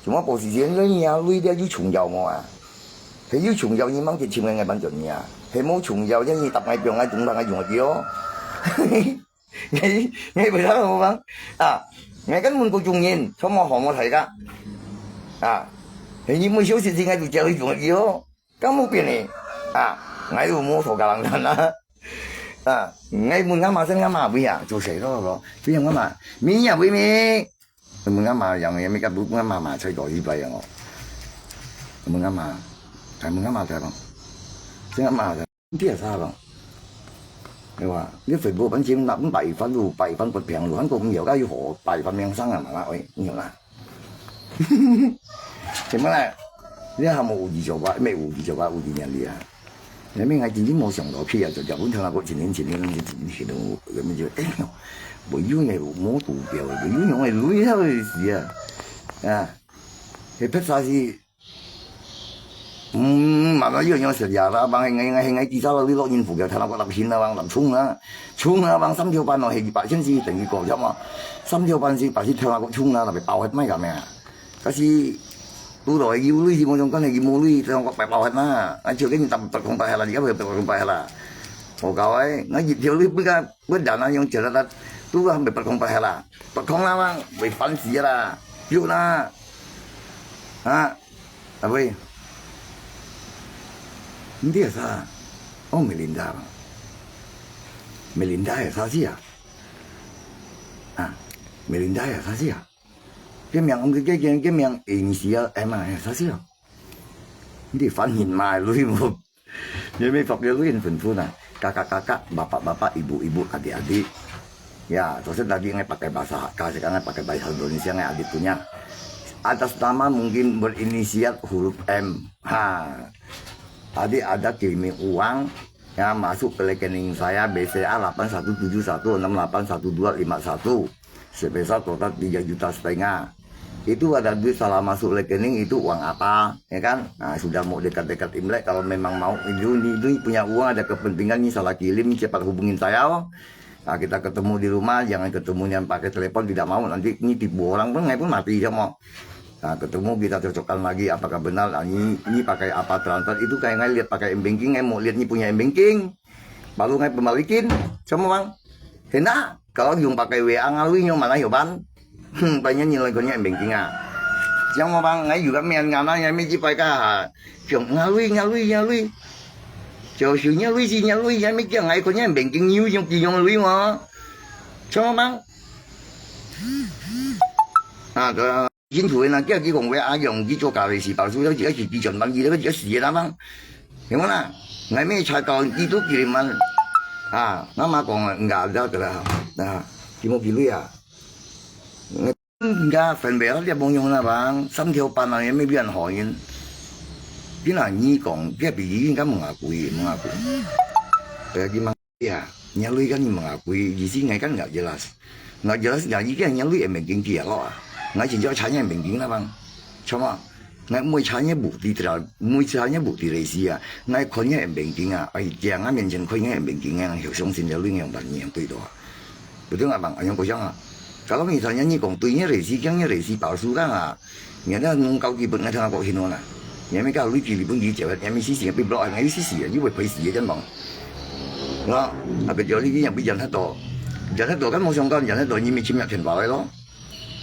Cuma posisi你啊，累了有重要無啊？係有重要，你mang佢尋个，𠊎幫助你啊。係無重要，你搭𠊎放𠊎中，𠊎用个哦。你你不知道無bang？啊，𠊎跟問過眾人，全部好無大家。啊，係你無休息時，𠊎就叫你用个哦。 敢無變呢？啊，𠊎又無坐个人啊。啊，𠊎問阿媽先，阿媽會啊，做事咯咯，不用阿媽，咪呀會咪？問阿媽樣樣，咪个不問阿媽嘛，才到一百樣哦。問阿媽，哎，問阿媽才咯，先阿媽，你也啥咯？對吧？你Facebook本身那五百一番路，百一番不平路，還過毋要，該有好百一番名聲啊嘛，那喂，你有啦？ Gimana？你還無有字做吧？沒有字做吧？有字念你啊？你明還真正無想到，譬如就結婚，聽到過前年前年，你前年前年，我根本就哎喲，無有呢，無圖標，無有用的，累到死啊！啊，佢拍啥是，嗯，慢慢有人食呀啦，bang，係𠊎𠊎係𠊎至少你落人副嘅，聽到過立hin啦，bang，立衝啦，衝啦，bang，三條半咯，係一百千是等於過，知道嗎？三條半是把佢聽到過衝啦，特別包核賣咁樣。 Kasi，堵到佢有鐳，係無相干，佢無鐳，就講白包核嘛。啊，就跟你打白空白核啦，而家會白空白核啦。好搞誒，𠊎一條鐳不敢，不然啊，用腳啦，堵到白空白核啦，白空啦嘛，會煩死啦，有啦，啊，阿妹，你這啥？哦，Melinda嘛，Melinda係啥事啊？啊，Melinda係啥事啊？ 佢名，佢佢佢佢名inisial M啊，哎，啥事啊？你反應嘛，你無，你咪發表你很吩咐呐，kakak-kakak，bapak-bapak，ibu-ibu，adik-adik。Ya, terus tadi ngai pakai bahasa Hakka, sekarang ngai pakai bahasa Indonesia, ngai adik punya. Atas nama mungkin berinisial huruf M. Ha. Tadi ada kirim uang, ya, masuk ke rekening saya B C A delapan satu tujuh satu enam delapan satu dua lima satu. Sebesar total tiga juta setengah. Itu ada duit salah masuk rekening, itu uang apa, ya kan? Nah, sudah mau dekat-dekat Imlek, kalau memang mau, ini, ini punya uang, ada kepentingan, ini salah kirim, cepat hubungin saya, oh. Nah, kita ketemu di rumah, jangan ketemunya pakai telepon, tidak mau, nanti ini tipu orang pun, ngai pun mati sama. Nah, ketemu kita cocokkan lagi, apakah benar, nah, ini, ini pakai apa transfer, itu kayak ngai lihat pakai M-Banking, ngai mau lihat ini punya M-Banking. Baru ngai pembalikin, sama bang. Hena, kalau yung pakai W A ngalui nyo mana yo ban? Hmm, banyak nilai konya banking ah. Siang mo bang, ngai juga mian ngana ya mi jipai ka. Siang ngalui, ngalui, ngalui. 就收若鐳是若鐳，也毋驚𠊎看若眼睛有用，佢用个鐳嘛。著嗎？啊，對啊，清楚个啦，叫佢講話啊，用佢做假个事，包輸了，自家是佢賺翻佢，自家死个啦嘛。有無啦？𠊎乜查到佢都幾萬。啊，那麼講啊，人家了得啦，啊，佢無幾鐳啊。 人家分別了，你無用啦吧？三條半啊，也沒變好人。今仔日講，這比喻應該問阿貴，問阿貴。哎呀，佢問呀，若鐳跟你問阿貴，意思𠊎跟𠊎jelas。𠊎jelas，𠊎已經若鐳也眼睛佢也落啊。𠊎真正查若眼睛啦吧？著嗎？ 𠊎毋會查若目的啦，毋會查若目的个意思啊。𠊎看若眼睛啊，哎，在𠊎面前看若眼睛啊，就相信這鐳樣般樣對到啊。Betul啊，bang，恁樣過想啊。Kalau misalnya你講對若个事，講若个事包輸个啊，你那弄高級本，𠊎聽下過去喏啦。你還沒搞鐳機，你本機接，你還沒死死，被block，還沒死死，你會賠死个，真忙。啊，啊，別叫你，你也不然太多，然太多，跟無相干，然太多，你沒尋若電話个咯。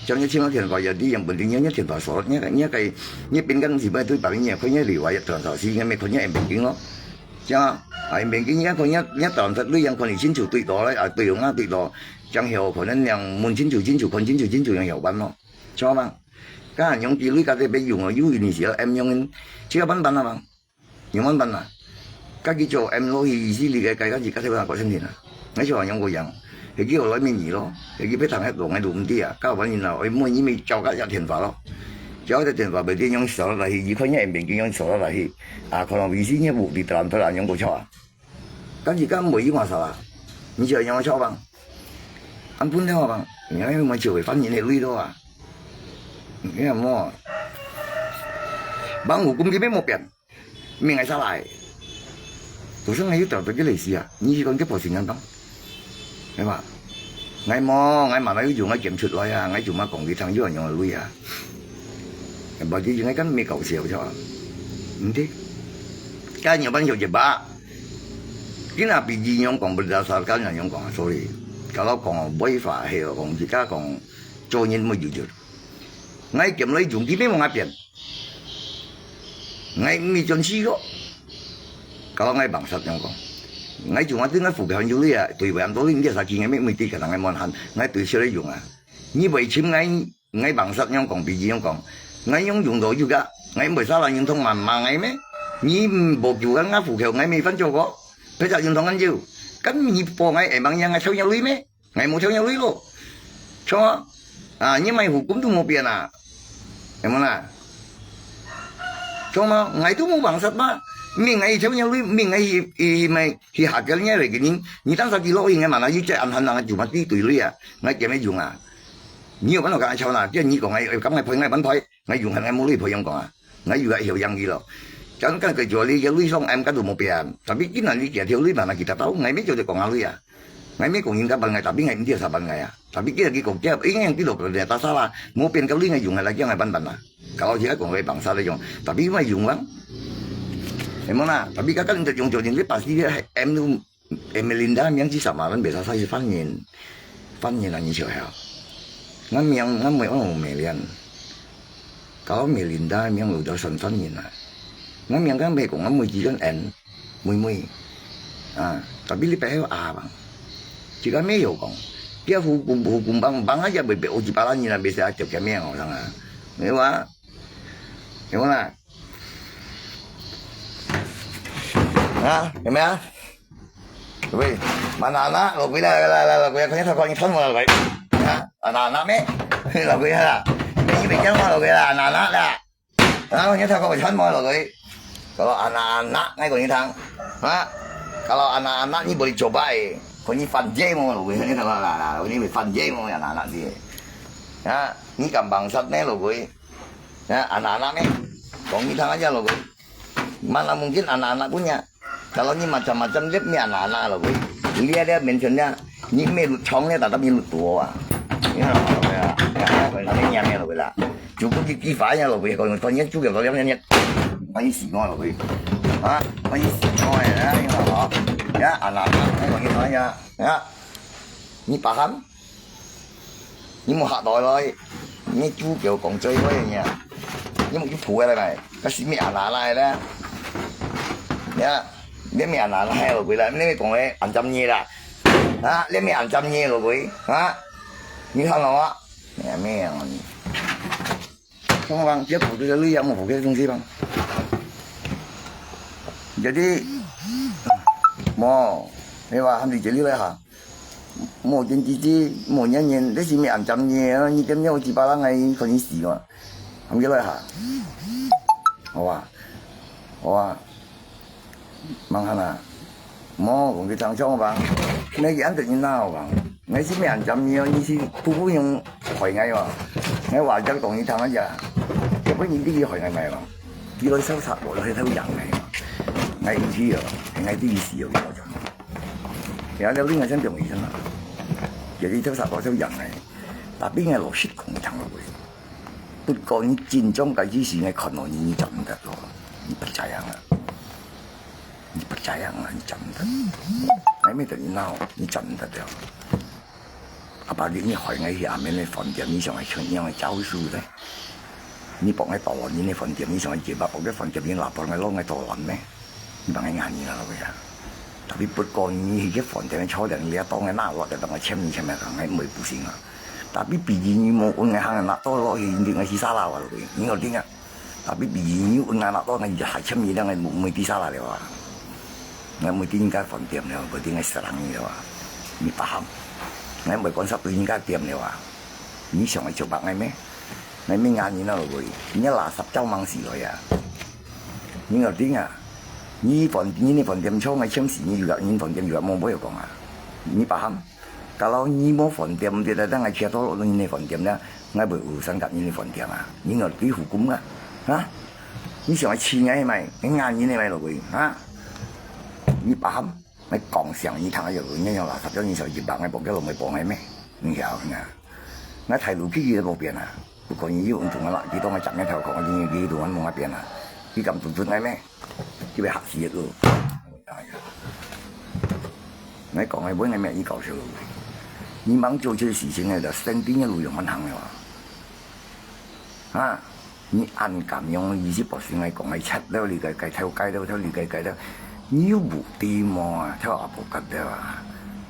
像你尋个電話也一樣，問題你，你電話鎖，你，你个，你邊間是毋係對別人，你看你另外一段頭先，你咪看你眼睛咯。像啊，眼睛你看你，你段頭對人看你清楚對到咧，啊，對用啊對到，像曉可能人問清楚清楚，看清楚清楚，人曉辦咯，知道嗎？該用機鐳該個別用哦，有你是要M用，這個辦辦啊嘛。 仰般辦啊？家己做M落去，意思你个家家己家己拿過身體啊。𠊎就話仰个樣，係佢學來面你咯，係佢別聽得懂个都毋知啊。搞完然後，愛問你咪交个一電話咯，交个電話，袂知仰掃落來去，你看你眼睛仰掃落來去，啊，可能意思你無地當得啊，仰个錯啊。但是講無一話啥啦，你就仰个錯吧？按本來話吧，你看我就會翻譯个味道啊。你看麼？Bang hukum佢乜無變。 命𠊎下來。故所𠊎有找到个類似啊，你是講个保險人當，係嘛？𠊎無，𠊎嘛哪有用，𠊎捐出來啊，𠊎就嘛講佢聽有人用个鐳啊。Berarti應該跟沒搞笑，知道吧？毋對，該你要辦小姐吧？今仔比你用講不了，啥跟人用講啊，sorry。Kalau講違法，係講自家講做人無有有。 𠊎兼來用，佢乜無𠊎變。𠊎毋係專制个。Kalau𠊎bangsat仰講，𠊎用啊，對𠊎付款有理啊，對袂咁多理，你這下佢𠊎乜毋係對个人𠊎無閒，𠊎對小來用啊。你會尋𠊎，𠊎bangsat仰講，比如仰講，𠊎用用到有个，𠊎毋會salah運動嘛，罵𠊎咩？你無救𠊎，𠊎付款𠊎乜犯錯个，別隻運動恁久，咁你報𠊎會幫人，𠊎偷若鐳咩？ 𠊎無偷若鐳咯。著啊，啊，你買hukum都無變啊，係無啦？著嘛，𠊎都無bangsat嘛，明𠊎去偷若鐳，明𠊎去，去買，去下個月來个人，你當時佢落去，𠊎嘛拿去借暗行人，就嘛對對鐳啊，𠊎兼个用啊。你有辦法跟𠊎吵啦？叫你講𠊎，敢𠊎賠，𠊎還賠，𠊎用還𠊎無鐳賠，仰講啊？ 𠊎又愛曉樣佢咯。Kan kan kecuali佢鐳上M kan都無變，tapi今仔日佢條鐳嘛，佢達到，𠊎乜就係講下鐳啊。𠊎乜講應該幫𠊎，tapi𠊎毋知啥幫𠊎啊。Tapi佢佢講，佢應該佢落個人打沙啦，無變个鐳𠊎用下來，叫𠊎辦辦啦。Kalau佢講佢bangsat來用，tapi𠊎用啊。係無啦？Tapi kakak你用做人，你pasti係M都 Ermelinda名字sama kan biasa saya Fanyin. Fanyin ang siya ya. Nga miyang nga mo ano Melian. Kalau Melinda miyang lo daw san Fanyin na. Nga miyang kan may kong amoy kikan en. Muy muy. Ah, tapi li pehe a bang. Jika mayo kong. Dia hukum hukum bang bang aja bebe oji palan ni na bisa aja kami yang orang ah. Di ba? Di ba na? Ha? Kami ah? Wei, mana anak lo kui la la la lo kui, kau ni kau ni thon mo lo kui. Ha? Anak anak me. Lo kui ha. Ni be kian mo lo kui la, anak anak la. Ha, kau ni kau ni thon mo lo kui. Kalau anak anak ngai kau ni thang. Ha? Kalau anak anak ni boleh coba eh. Kau ni fan je mo lo kui, kau ni thang la la, kau ni fan je mo anak anak si. Ha? Ni kan bangsat me lo kui. Ya, anak-anak ni. Kong ni thang aja lo kui. Mana mungkin anak-anak punya. Kalau ni macam-macam dia punya anak-anak lo kui. Dia dia mention dia. Ni me lu chong dia tetap ni lu tua ah. Ya, ya, ya, ya, ya, ya, ya, ya, ya. Cukup di kifa ya lo kui. Kalau kau ni juga kalau dia punya. Kau ni si kau lo kui. Ha? Kau ni si kau ya, ya, ya. Ya, anak-anak. Kau ni thang aja. Ya. Ni paham? Ni mô hak đòi lôi, ni chú kiểu kông chui lôi nha. Ni mô ki phù lôi mai, ka si mi ana lai la. Ya, 你乜恁難嗨，老鬼啦，你乜講个恁針你啦，啊，你乜恁針你，老鬼，啊，你看到啊，你乜啊，你，看吧，这股这个力量，我不给东西吧，jadi，无，你话喊你这里来哈。 无见机子，无念念，你是咪暗針你啊？你点了几巴人个，可能死嘛。喊佢來哈。好啊，好啊，忙下啦。莫讲佢正常吧，你佢安得人哪好吧？你是咪暗針你啊？你是不不用害我哦。你话讲讲你听一下，要不然你自己害我嘛。佢来烧杀我，来偷养我嘛。我唔去哦，我自己死哦，佢讲。 然後了，你愛先中醫生啊，這裡頭啥个都一樣个，tapi𠊎老實講，你聽落去，不過你緊張个意思，𠊎看到你，你做毋得咯，你不這樣啊，你不這樣啊，你做毋得，𠊎乜得你鬧，你做毋得了。啊，把你，你害𠊎去阿妹个飯店，你想愛怎樣个招數呢？你幫𠊎導覽你个飯店，你想愛接吧，幫个飯店，你拿幫𠊎弄个導覽咩？ 你幫𠊎眼你了喂啊。Tapi不過你去个飯店坐等你當个拿落來當个簽名簽名，當个毋會不行啊。Tapi畢竟你無問𠊎行拿到落去，你愛去沙拉哇喂，你有聽啊？Tapi畢竟你問𠊎拿到，你就還簽名，當个毋會去沙拉了啊。𠊎毋會去人家飯店了，毋會去人家食人了啊。你paham？𠊎毋會干涉對人家店了啊。你想愛做白𠊎咩？𠊎乜眼你了喂，你垃圾走mang死來啊！ 你有聽啊？你飯，你个飯店坐，𠊎簽字，你有个，你飯店有个，莫，莫有講啊。你paham？Kalau你無飯店，你在等𠊎check到你个飯店呢，𠊎會有urusan甲你个飯店啊。你有知hukum啊？啊？你想愛試𠊎係咪？你眼你係咪落去啊？你paham？ 𠊎講聲你聽下，有人用垃圾，叫你小一百，𠊎บอกแกลงไปบอกไงแม่ 你曉啊？𠊎態度企在路邊啊，不過你有人同𠊎啦，佢當𠊎斬个頭殼，佢，佢同𠊎望一邊啊，佢敢做做𠊎咩？佢會嚇死个。哎呀，𠊎講个本來乜你搞笑，你忙做這事情个，就生定个路用蠻行个哇。啊？ 你恁敢用意思，博士𠊎講，𠊎切了你个，該條街了，條你个街了，你有目的無啊？條阿婆甲了啊！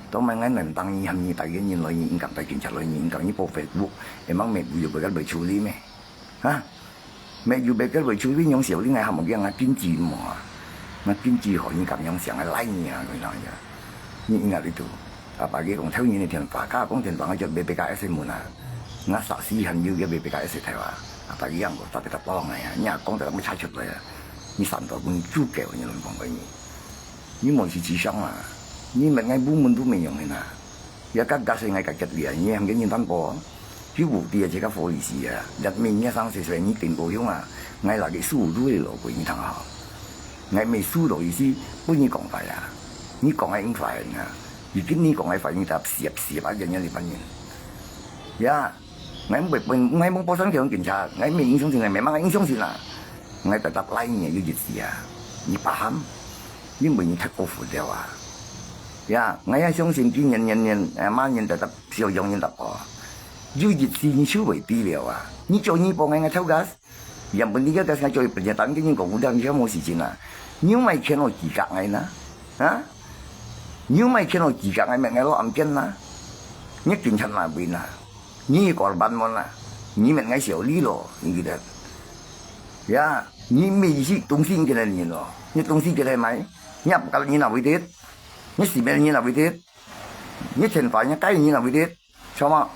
當然𠊎能當你喊你帶个人來，你毋敢帶警察來，你毋敢你報Facebook，會望乜有別个來處理咩？啊？乜有別个來處理，用小令𠊎喊無驚啊，經濟無啊？那經濟好，你敢用想个來你啊？你講呀，你應該你都。 啊，把佢講偷人个電話，假講電話，𠊎就B B K S門啊。𠊎啥時還有个B B K S頭啊？啊，把佢樣个特別个包來啊，你也講得乜查出來啊？你三道分主教，你亂講个你。你無去智商啊？你問𠊎無問都沒用个呐。也甲假使𠊎个結尾啊，你還跟人擔保啊？有目的啊，這个polisi啊，人民也上歲歲，你頂高雄啊，𠊎拿个輸入个咯，分你聽好。𠊎沒輸入意思，分你講法啊，你講个應該啊。 已經你講个反應，他siap-siap啊，人家个反應。Ya，𠊎毋會分，𠊎無報上去警察，𠊎無影響性，𠊎memang影響性啊。𠊎tetap來你有日子啊，你paham？因為你太過分了啊。Ya，𠊎也相信今年年年，哎，馬年tetap小陽年tetap哦。有日子你就會知了啊。你叫你幫𠊎，𠊎偷个。 Yang penting kita sengaja berjalan ke nyingkong udah你無時間啊？你有買錢來指責𠊎呐？啊？你有買錢來指責𠊎，乜𠊎落暗間呐？你警察哪位呐？你korban無呐？你乜𠊎小李咯，你記得？Ya，你乜意思東西你給人咯？你東西給人買？你也不敢你哪位的？你是沒人你哪位的？你錢花你該你哪位的？ Sama，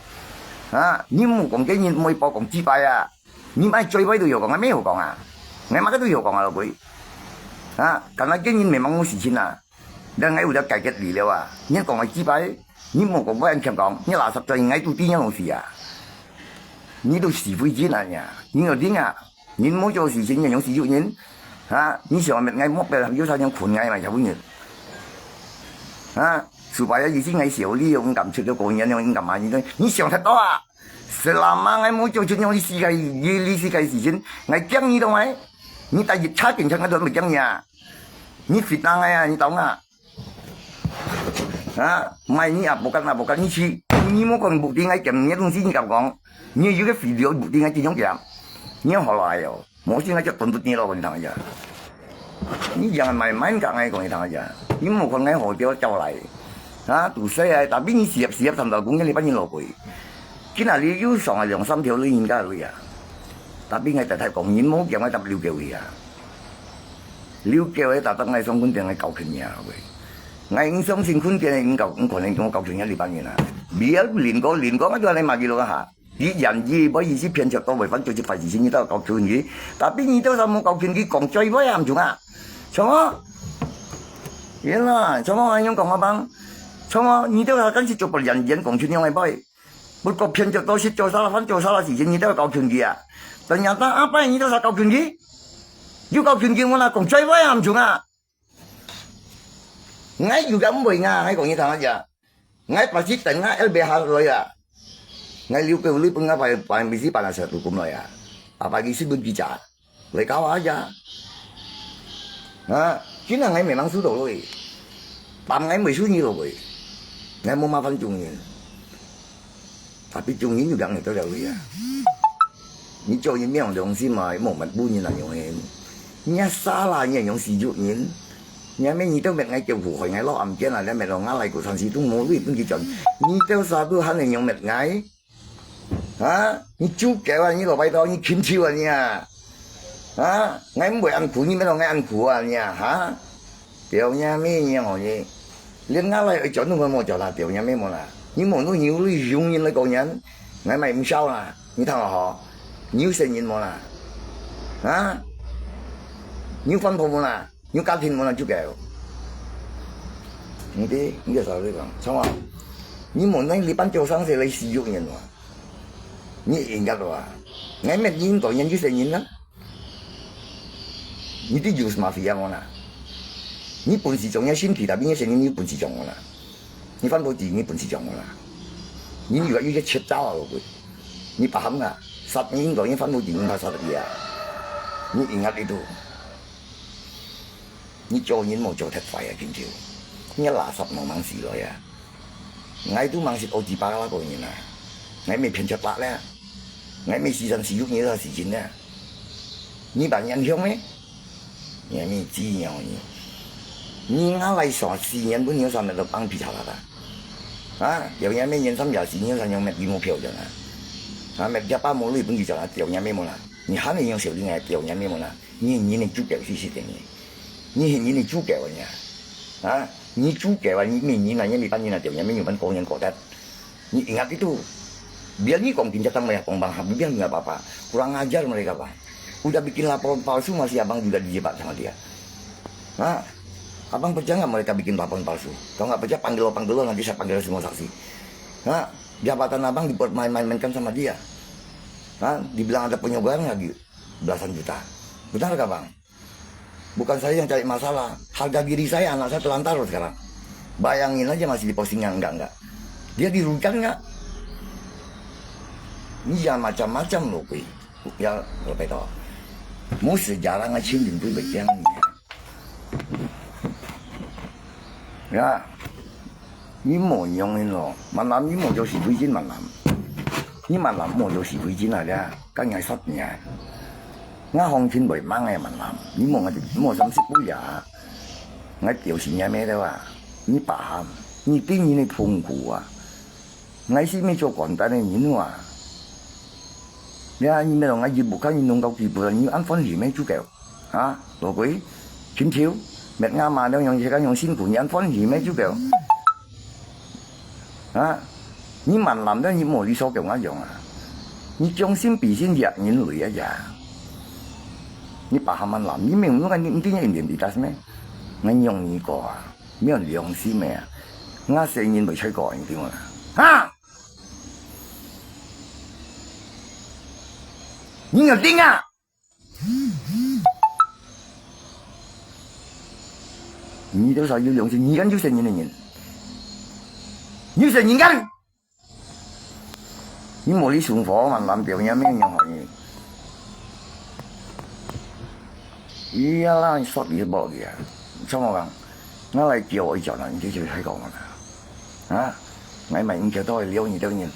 啊，你莫講个人莫包講幾擺啊！你買最壞都有講，還沒有講啊！𠊎麼个都有講啊，老鬼！啊，敢若个人memang無時間啊！但𠊎有了解決你了啊！你講个幾擺，你莫講不安全講，你垃圾在𠊎都知你東西啊！你都死灰烬啊你啊！你有聽啊？ 人無做事情，人用死有人。啊，你想乜𠊎目標有啥人困𠊎嘛，全部人。啊，supaya以前𠊎小李用敢出到過年用敢嘛，你你想太多啊！Selama𠊎無做出用你世界，你你世界事情，𠊎驚你懂無？你帶一車警察，𠊎都毋驚你啊！你fitnah𠊎啊，你懂啊？ 啊，買你也無敢，也無敢，你去，你莫講目的，𠊎講你个東西，你敢講？你有个video目的，𠊎點樣講？你好來哦，無信𠊎就斷斷你咯，你聽一下。你樣買買甲𠊎講你聽啊，你莫看𠊎好條條來，啊，都細个，tapi你事業事業三條工，你半日落去。今仔日有上來兩三條女人家來啊，tapi𠊎太太講，你莫叫𠊎搭溜狗去啊。溜狗个搭搭𠊎上困電，𠊎搞ขึ้你啊，喂。𠊎毋相信困電个，毋搞，毋可能叫我搞ขึ้你啊，你半日啊。不要輪過，輪過，𠊎就來罵佢咯哈。 你言語，毋好意思，騙著到位，反正就係壞事情，你都搞群佢。Tapi你都啥無搞群佢，講最尾啊，毋中啊？什麼？原來，什麼恁樣講啊，bang？什麼？你都還敢去做不良言講出樣个話？不過騙著到時做啥啦，反正做啥啦事情，你都搞群佢啊？Ternyata apa，你都啥搞群佢？有搞群佢，我那講最尾啊，毋中啊？ 𠊎有敢會啊，𠊎講你聽啊呀。𠊎pasti等啊，L B H來啊。𠊎留个女分啊，排排咪是辦啊，實都咁來啊。啊，排佢新聞記者，來搞啊呀。啊，今日𠊎memang輸到落去，但𠊎毋會輸你落去，𠊎無麻煩中人。 Tapi中人有兩个得了位啊。你做人無良心啊，無問本人啊，用个。你啊salah，你啊用侮辱人。你啊，你都搣𠊎叫苦害，𠊎落暗間啊，你搣到𠊎來過餐時都無位分佢轉。你都啥都還能用搣𠊎？啊？你豬狗啊，你老拜託，你禽獸啊你啊！啊？𠊎毋會恁苦，你搣到𠊎恁苦啊你啊？哈？ Tiap nyamé你吼你，連ngã來愛轉都無轉啦，tiap nyamé無啦。你無你有利用人來講人，𠊎買毋少啦，你聽好吼，你有細人無啦？啊？你有番婆無啦？你有家庭無啦？就該。你知，你就少你講，錯啊。你無能力辦做生意來使用人哇？你應該哇？𠊎乜應該人有細人啦。 你知有mafia無啦？你本事重要，身體tapi你先你本事重無啦？你番婆子你本事重無啦？你有有一切招啊，你paham啊？殺人个，你番婆子你怕殺得佢啊？你ingat itu，你做人無做忒壞啊，今朝，你垃圾慢慢死來啊！ 𠊎都吂識學幾百啦個人啊，𠊎乜騙著白咧，𠊎乜時常使用你个時間咧。你把人向咩？你乜知樣你？你ngã來耍四年，本有啥物都放屁茶啦啦。啊，有人乜人三廿四年，三樣乜一目标的啦。啊，乜一百毛利本就讲啦，有人乜冇啦。你还没用小弟来，有人乜冇啦。你你你猪狗是是的你，你你你猪狗啊你啊！啊，你猪狗啊，你乜人啊，你乜半人啊，有人乜有人过年过节。 Ni ingat itu, biar ni kong kinjatan mereka kong bang habis biar nggak apa-apa. Kurang ajar mereka bang. Udah bikin laporan palsu masih abang juga dijebak sama dia. Ha? Abang percaya nggak mereka bikin laporan palsu? Kalau nggak percaya panggil panggil nanti saya panggil semua saksi. Ha? Jabatan abang dipermain-mainkan sama dia. Ha? Dibilang ada penyebaran lagi belasan juta. Benar nggak bang? Bukan saya yang cari masalah. Harga diri saya, anak saya terlantar loh sekarang. Bayangin aja masih diposting yang enggak-enggak. Dia dirugikan nggak? Ni ya macam-macam loh kui. Ya, loh betul. Mu sejarah ngai chin din kui bejang ni. Ya. 你無用个咯，慢慢你無做是非真慢慢。你慢慢無做是非真啊，該該人殺你啊！𠊎行情會猛个慢慢，你無無三十歲啊！𠊎表示你咩了啊？你paham，你對你个痛苦啊！𠊎是毋做簡單个人啊！你啊，你咩咯？𠊎一步看你弄到幾步，你安歡喜咩就夠？ 啊，老鬼，今朝，滅阿媽了，用這个用辛苦，你安歡喜咩就夠？啊，你慢慢了，你無理所講啊樣啊！你將心比心，掠人類啊呀！你paham慢慢，你明明你你你identitas咩？𠊎用你過啊，沒有良心个啊！𠊎細人會吹過你聽啊！哈！你有聽啊？ 你都少有良心，你敢有細人个人？有細人敢？你無你生活嘛，難表人咩樣好你？伊啊啦，你說你無个啊，怎麼講？我來叫我一叫人，你就開講啦，啊？我買你叫到了你的人，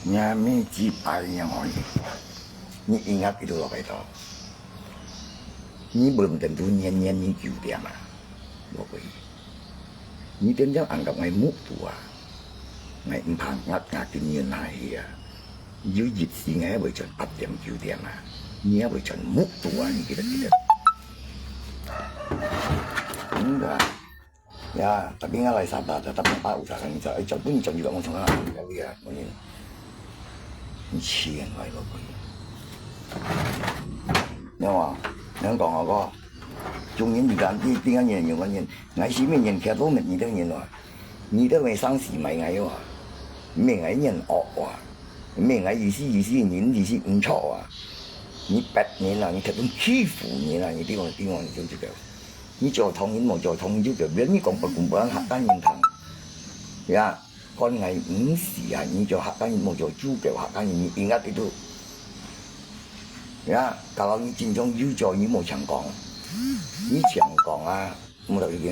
你還沒幾百年好你，你應該比都老白头。你無等到年年你九點啊，無會。你點點恁甲𠊎目肚啊，𠊎毋怕壓壓緊人下去啊。有一時𠊎會轉八點九點啊，你也會轉目肚啊，你記得記得。真个啊。 Ya，tapi𠊎來沙巴，tapi八五三三一，哎，全部你全部都講出來，哎呀，我呢，你千萬不要。你看嘛，你講啊，哥，中年你講，你，你看你，你看你，𠊎是咩人，看到咩你的人啊，你的咩上司買𠊎啊，咩𠊎人惡啊，咩𠊎意思意思，人意思毋錯啊，你白人啊，你特登欺負人啊，你地方地方你就這個。 你做唐人無做唐人就表面你講白講白客家人聽。Ya，講𠊎毋是啊，你做客家人無做主教客家人，你應該知道。Ya，kalau你真正有做，你無強講，你強講啊，無道理个。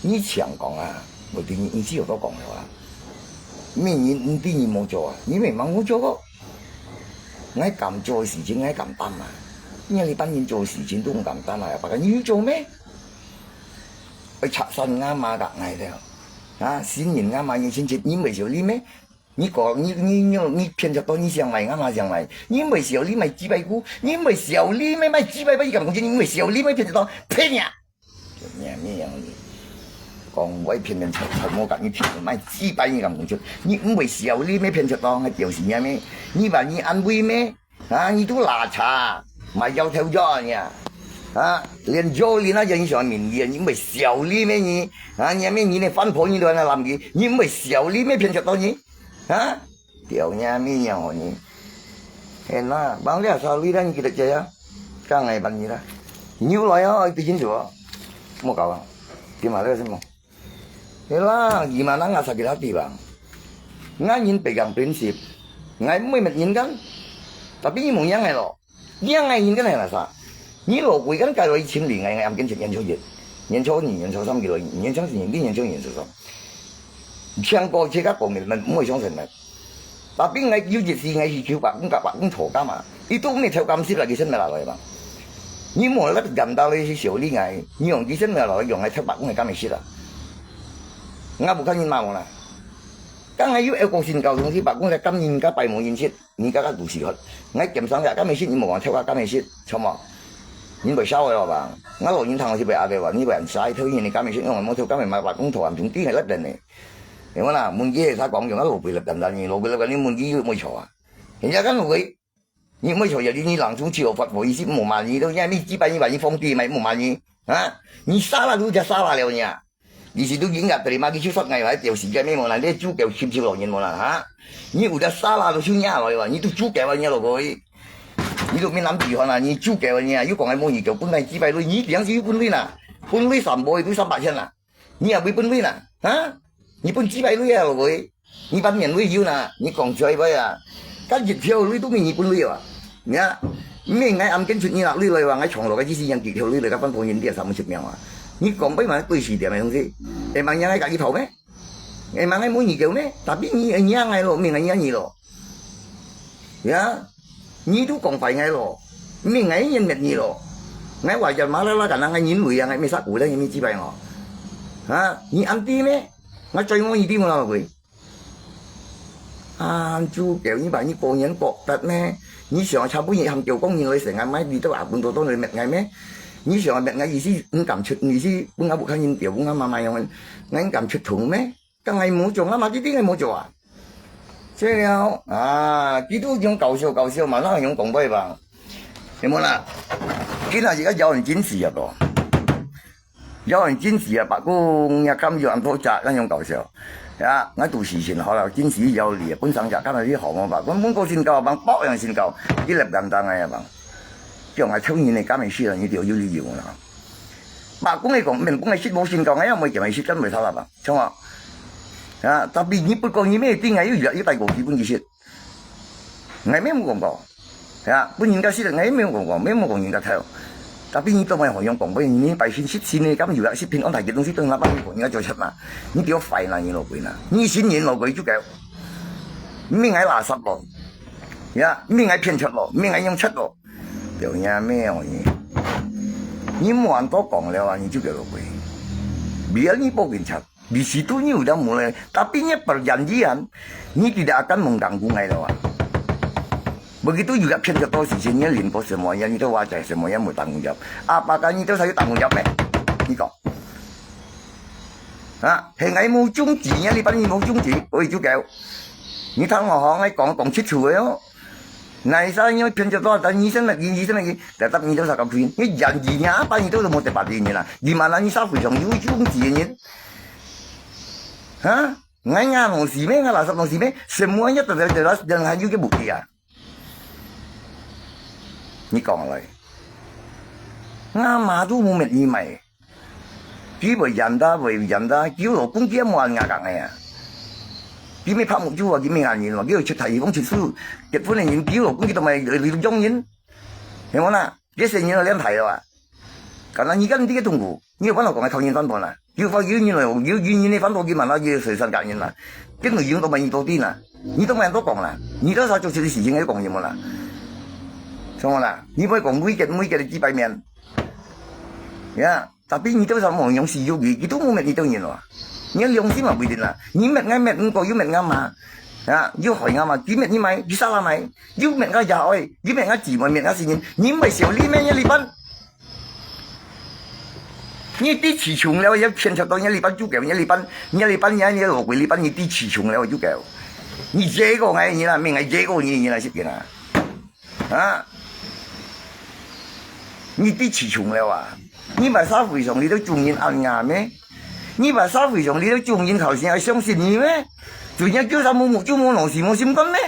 你強講啊，無定你毋知有多講了啊。咩人毋知你無做啊，你明明無做過。 𠊎敢做个事情，𠊎敢擔啊！你這班人做个事情都毋敢擔啊，把你有做咩？愛拆散𠊎媽佮𠊎了。啊，新人𠊎媽你親戚，你毋會笑你咩？你講，你，你，你，你騙出到你想來，𠊎媽想來，你毋會笑你買幾百股，你毋會笑你買，買幾百萬，你敢講真？你毋會笑你買騙出到，騙啊！ 就咩咩樣哩。講話騙騙出，出無甲你騙，買幾百你敢講出？你毋會笑你咩騙出到，還表示咩咩？你話你安慰咩？啊，你都拉扯，買搖頭搖啊你啊！啊，連搖你那樣你想面子，你毋會笑你咩你？啊，你咩你連翻破你都還攬佢，你毋會笑你咩騙出到你？啊？ Tiap nya mi nyau ni. Ena, bang dia sawi dan kita jaya. Kang ai ban ni lah. Nyu lo ya, itu jin jua. Mo kawa. Di mana sih mo? Ela, gimana nga sakit hati bang? Nga nyin pegang prinsip. Ngai mo met nyin kan. Tapi ni mo yang ai lo. 你愛應該係哪儕？你老鬼敢改來尋你，𠊎，𠊎暗間食年初一、年初二、年初三佢來，年初四、年初一、年初二、年初三。聽過自家講个，毋會相信个。Tapi𠊎有一時𠊎去求伯公，甲伯公討價嘛，佢都毋係偷監視來，佢先來來嘛。你莫來敢打來去笑你𠊎，你用佢先來來用來偷伯公个監視啊！𠊎無看你罵我啦。 敢還有一個信教東西，伯公來感恩，甲拜無人識，人家甲都死活。𠊎兼生也敢會識，你莫講偷个敢會識，著無？人會笑个咯吧？𠊎老人堂是會阿伯話，你會恁晒，偷人个敢會識，用無偷敢會罵伯公頭啊，從地下落等呢。因為啦，問佢係啥講，用啊老輩落等等呢，老輩落等你問佢有無錯啊？人家敢老輩，你無錯，你你人從自我發揮，意思無罵你，都人家你幾百年把你放地嘛，無罵你啊？你殺了都叫殺了了呢。 你是都應該terima佢就說𠊎來表示个咩無啦？你主教十九老人無啦，哈？你有得salah都收下來哇，你都主教啊，你老哥。你都面南地方啊，你主教啊，你啊，又講个無你叫本來幾百鐳，你平時又本鐳啦，本鐳三百都三百千啦，你也會本鐳啦，哈？你本幾百鐳啊，老哥。 你半年內有啦，你講出來啊，甲一條鐳都毋係你本鐳啊。你啊，毋係𠊎暗間出你拿鐳來話，𠊎從來个意思樣幾條鐳來甲半方人啲三五十秒啊。你講白嘛，對時點个東西，會問人愛甲一頭咩？會問愛問你叫咩？Tapi你你愛𠊎咯，毋係𠊎你你咯。呀，你都講壞𠊎咯，毋係𠊎人滅你咯。𠊎話人馬啦啦，敢若𠊎人類啊，𠊎咩殺古咧，你咩幾百哦？啊，你暗知咩？𠊎最愛你知無啦，喂。 啊，主教，你把你個人覺得咩？你想差不多含叫講人來成啊，買你都阿本多多來滅𠊎咩？你想滅𠊎意思，毋敢出，意思，本來無看人表，本來慢慢樣，𠊎毋敢出頭咩？剛才無做，啊嘛，這點𠊎無做啊。這了啊，佢都用搞笑搞笑嘛，哪用講白話？有無啦？今日自家有人堅持啊，哥。 有人堅持啊，伯公也敢有恁多隻，恁樣搞笑。呀，𠊎都時辰好了，堅持有理，本身也敢有去好嘛吧？阮問過信教，幫包樣信教，一粒簡單个呀吧。叫𠊎抽你个，敢會死了，你就有理由啦。伯公个講，免講个識無信教，𠊎也毋會叫佢識，敢會差啦吧？像啊，啊，tapi你不講，你咩定啊，又又帶過基本知識。 𠊎也無講過，係啊，分人家識了，𠊎也無講過，也無講人家偷。Tapi你做麼个好用講，你百姓識信个，敢有啊？識平安大吉東西，等下幫你講，人家做出嘛，你給我壞啦，你老鬼啦，你信人老鬼就該，毋係𠊎垃圾咯，呀，毋係𠊎騙出咯，毋係𠊎用出咯，表演咩哦你？你無恁多講了啊，你就給我跪。Biar你報警察，di situ你有得mulai. Tapi你perjanjian，你tidak akan mengganggu ngai了啊。Begitu juga騙這多事情，你連過什麼樣，你都話在什麼樣無tanggung jawab。Apakah你都使有tanggung jawab咩？你講。啊，係𠊎無中指，你這班你無中指，喂，就狗。你聽我好，𠊎講講清楚个哦。 Naisa nyo pian jatuh, dan nyi sen lagi, nyi sen lagi. Tetap nyi tu sakap kuin. Nyi janji nya apa nyi tu mau tepati nyi lah. Di mana nyi sa fui song yu yung si nyi? Ha? Ngai nga no si me, nga lasap no si me. Semuanya terjelas dan hayu ke bukti ya. Nyi kong lai. Nga ma tu mu met nyi mai. 佢會忍得，會忍得，佢老公佢也無恁牙硬个啊。佢乜拍目珠啊，佢乜硬人咯，佢有出頭，佢講出手，結婚个人，佢老公佢都毋係兩人，係無啦？佢成日都兩大了啊。敢若你跟你个痛苦，你有辦法講个靠人反駁啦？有法有人來，有有人个反駁佢嘛，那有水上感人啦。跟女人都毋係你到底啦，你都毋係多講啦，你都啥做出个事情个講人無啦？什麼啦？你毋好講每個每個个幾百面，呀。 Tapi你都想望用死肉佢，佢都無滅你兜人咯。你个良心嘛毋定啦，你滅𠊎滅，毋過又滅𠊎媽，啊，又害𠊎媽，佢滅你媽，佢殺𠊎媽，又滅𠊎爺哀，又滅𠊎姊妹，滅𠊎先人，你毋會少你咩？你這班，你知詞窮了，也牽涉到你這班主教，你這班，你這班，你這老鬼，這班你知詞窮了主教。你惹過𠊎人啦，免𠊎惹過你人啦，識見啊。 啊？你知詞窮了啊？你把社會上你都眾人恁樣咩？你把社會上你都眾人頭先愛相信你咩？做人叫啥無目珠無腦屎無心肝咩？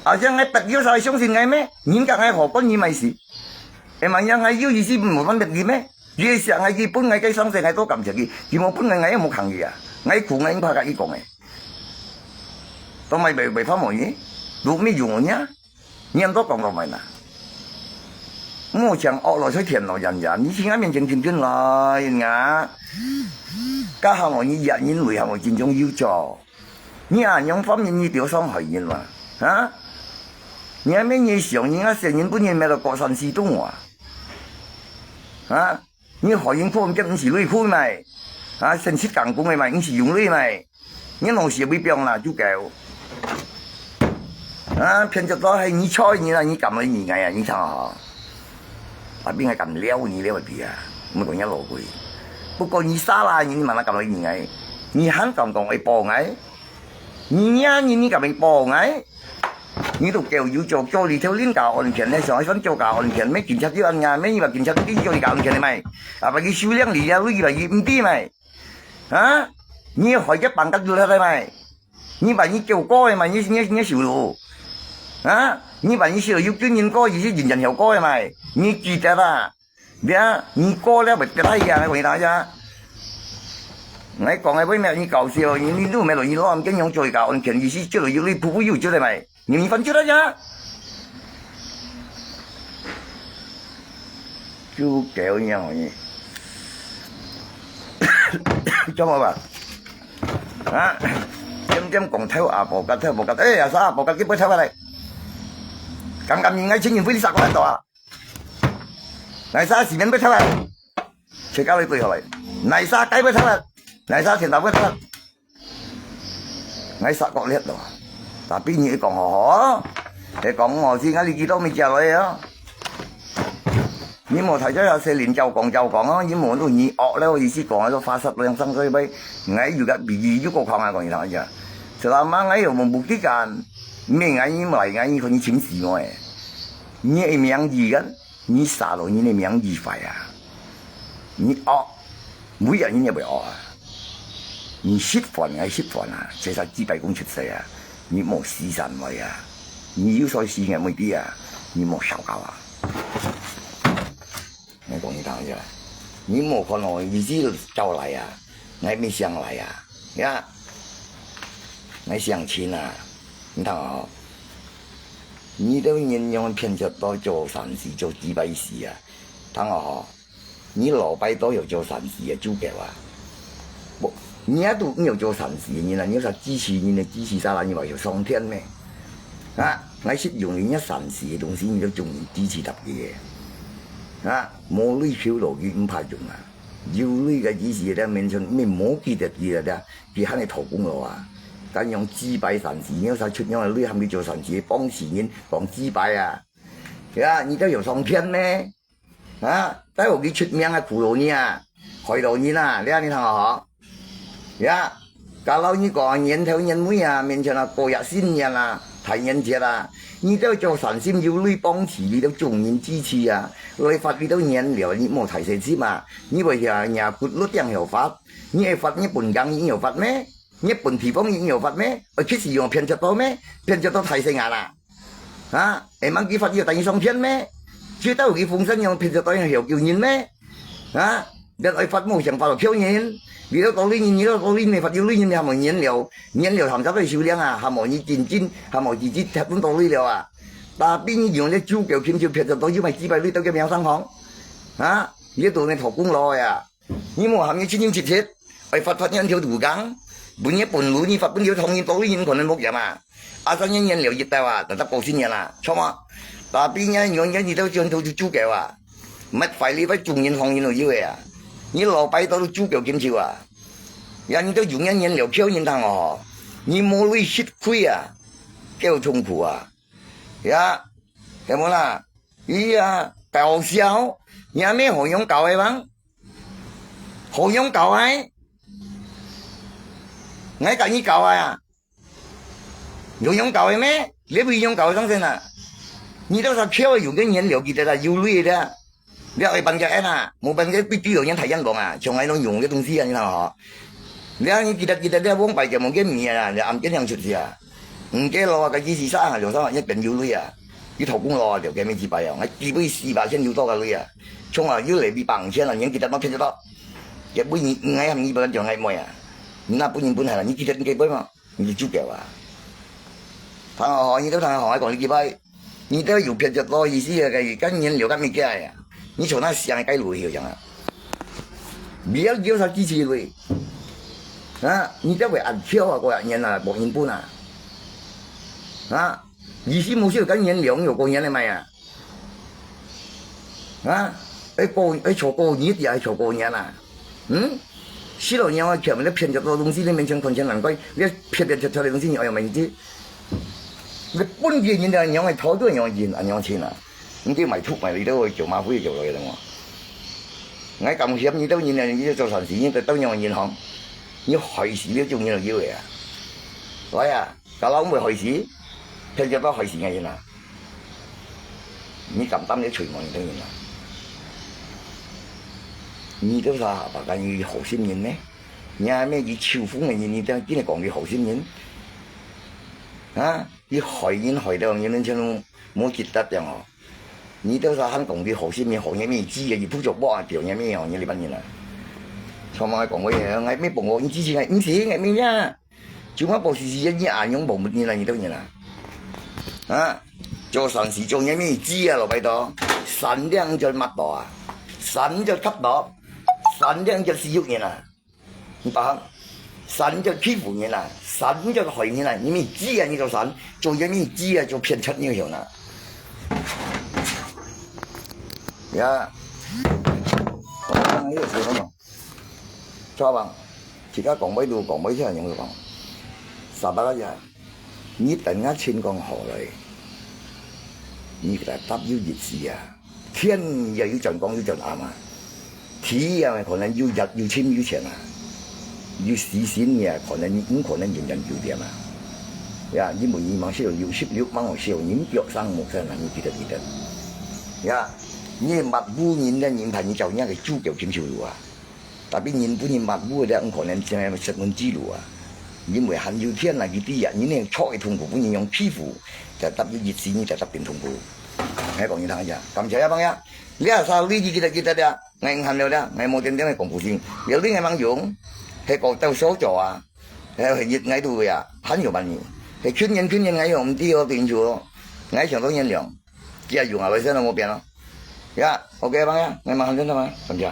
啊，像𠊎白叫啥愛相信𠊎咩？人甲𠊎何關你麼事？會嘛讓𠊎有意思無分別你咩？佢會惜𠊎，佢分𠊎个生死，𠊎都感謝佢；佢無分𠊎，𠊎也無扛佢啊！𠊎苦，𠊎應該甲佢講个。 都賣賣賣花無呢？路沒有呢？你恁多講到賣哪？莫講惡了，在天了，人家，你去俺面前近近來啊！該下我你壓人為下我真正有做，你恁樣方面你表傷害人嘛？啊？你還沒你想，你那些人不人沒了過三四冬啊？啊？ 你害人苦，毋係內褲咩？啊，先食硬工个咩？毋係用鐳咩？你老是會變啦，就狗。啊，騙著到係你菜你啦，你敢來你𠊎啊，你聽好。啊，邊个敢撩你撩个啊？毋講你老鬼。不過你殺啦，你嘛那敢來你𠊎？你還敢講會幫𠊎？ 你娘你你敢會幫𠊎？你都狗有做，做你條人家安全呢，想愛算做家安全咩？警察又恁樣咩？你話警察你做你家安全个咩？啊，把佢收領你啊，你話佢毋知咩？啊？你害个bangat都來咩？你把你狗哥个嘛，你你你收了？啊？你把你收了有軍人哥，也是人家小哥个嘛？你記得啦？ 你啊，你過了會跌下去啊！𠊎講你聽一下，𠊎講个為咩你搞笑？你你都沒有你亂跟用做一個安全，你是做了有利不不有做的咩？你你翻出來呀！就狗樣你，做麼吧？啊，點點講偷阿婆甲偷阿婆甲，哎呀，啥阿婆甲，你不偷下來？敢敢你愛錢你非你殺過來多啊？ 哪儕時間要偷啊？自家來對好來。哪儕該要偷啊？哪儕天頭要偷啊？𠊎殺過了咯。Tapi你講好好，你講好是𠊎哩幾多米食來啊？你莫太在遐細人教講教講啊！你莫都你惡了意思講啊，都發誓兩三歲拜，𠊎有个比喻有个看啊，講你聽一下。Selama𠊎有目的感，免𠊎你來𠊎你看你尋死我誒！你會名譽个？ 你殺了人个名譽壞啊！你惡，每日人也會惡啊！你食飯，𠊎食飯啊，這下幾百公尺細啊！你莫死散來啊！你有所死眼未必啊！你莫燒烤啊！𠊎講你聽一下，你莫看哦，你只有招來啊！𠊎沒想來啊！呀！𠊎相親啊！你聽哦！ 你兜人用騙著到做善事，做幾擺事啊！聽好吼，你老拜都有做善事个主角啊！無，你也都毋有做善事个人啊！你有啥支持人个支持啥啦？你話有上天咩？啊！𠊎識用人家善事个東西，你都中人支持搭佢个。啊，無鐳收落去毋怕用啊。有鐳个意思，這面前你無記得佢了，佢還係討功勞啊。敢用幾百三四，你有啥出樣个鐳喊佢做三四，幫死人，講幾百啊？呀，你兜有上騙咩？啊，帶有佢出名个苦勞人啊，害勞人啊，你看你聽好吼。呀，假如你講年頭年尾啊，面前啊，過一新年啊，大年節啊，你兜做善心有鐳幫持，你兜眾人支持啊，來發你兜年了，你莫大細心啊，你會遐若骨碌定曉發，你愛發日本人有發咩？日本地方人有發咩？愛去使用騙著到咩？騙著到大細眼啊！ 啊，會吂佢發有等於上騙咩？就兜佢風聲樣騙著到樣曉救人咩？啊，人愛發無想法就救人，你兜道理人，你兜道理人，發有鐳人，你還無人了，人了還在該收領啊，還無你真正，還無自己貼分道理了啊。Tapi你用這豬狗琴就騙著到有賣幾百鐳到个名聲行，啊，你都愛討功勞呀。 你無喊你清清切切，愛發發兩條路gang，分日本鐳你發分條唐人道理人可能無嫌啊。啊，三年年了一到啊，就得過新年啦，著無？Tapi你用你你兜轉頭就豬狗啊，乜壞你會眾人唐人都有个啊，你老擺到都豬狗金球啊，呀，你兜用年年了扣人聽哦，你無鐳食虧啊，夠痛苦啊，呀，有無啦？ 哎呀，搞笑，你阿妹好樣搞个嗎？好樣搞个？𠊎跟你搞个啊？有樣搞个咩？你毋樣搞个當然啊！你兜啥巧个有个人了解得啦，有鐳个啦。你愛辦个啊，無辦个必須有人大人講啊，像𠊎攏用个東西啊，你看吼。你看你記得記得，你往擺就無个米啊，你暗間樣出去啊。 毋過咯，該意思三下兩三下一變有鐳啊，佢討功勞啊，了解無幾擺啊，𠊎基本四百千有多个鐳啊，從來有來比百五千啊，年紀大到騙得到，也不你𠊎還你不能講𠊎妹啊，你那不人本來啦，你記得你該杯嘛，你就夠啊。聽好好，你都聽好，𠊎講你幾擺。 你兜有騙著到意思啊，該該年了該物件啊，你從那想該路去樣啊？不要叫啥支持佢，啊，你兜會恁巧啊，過年啊，無人本啊，啊，意思無少該年了，有過年个賣啊，啊，愛過愛坐過年底，愛坐過年啊。 嗯？死老娘啊，全部都騙著到東西，你面前看見難怪，你騙騙騙騙个東西，你愛有面子。你本地人啊，娘个頭都娘人啊，娘親啊，你就買土買地都會叫馬虎叫來个嘛。𠊎感謝你兜人啊，你做善事，你都到娘銀行，你害死了眾人都有个啊。來啊，搞老妹害死，騙著到害死个人啊。 你敢擔你吹毛你等人啊？你兜啥白干佢好心人呢？你還咩佢秋風个人，你等今日講佢好心人？啊，佢害人害到人人全部無值得了哦。你兜啥還講佢好心人，好人咩知啊？佢不做不啊，表人咩哦，你這班人啊。從來講過嘢，𠊎咩講過，你支持𠊎，毋係𠊎咩呀？ 就嘛無時時你恁樣無問題啦，你兜人啊。啊，做善事做人咩知啊，老拜託，善良就抹到啊，善就吸到，善良就私欲人啊，你paham？善就欺負人啊，善就害人啊，你咩知啊，你做善，做人咩知啊，做騙賊你曉得啊。呀，我剛剛又說了嘛。 Coba bang,自家講話都講話這樣講。Sabar aja，你等下情況好了，你給他答有意思啊。天也有轉光有轉暗啊，地也可能有熱有深有淺啊，有時辰也可能你毋可能永遠久點啊。呀，因為你吂識有有識有吂有識有人腳生木生啊，你記得記得。呀，你抹烏人个人派你走人个主角金手路啊。 Tapi人分人抹烏个，毋可能真个十分之路啊。因為還有天啊，佢知啊，人个錯个痛苦，分人用欺負，就答有意思，你就答變痛苦。𠊎講你聽一下，感謝啊，朋友。你啊，啥你記得記得啊，𠊎毋喊了啦，𠊎無點點个講故事，有你𠊎吂用，係講到所做啊，係日𠊎都會啊，還有辦法。係去年去年𠊎用毋知哦，變做，𠊎想到原諒，佢也用啊，為啥都無變咯。呀，OK，朋友，𠊎吂喊了嘛，感謝。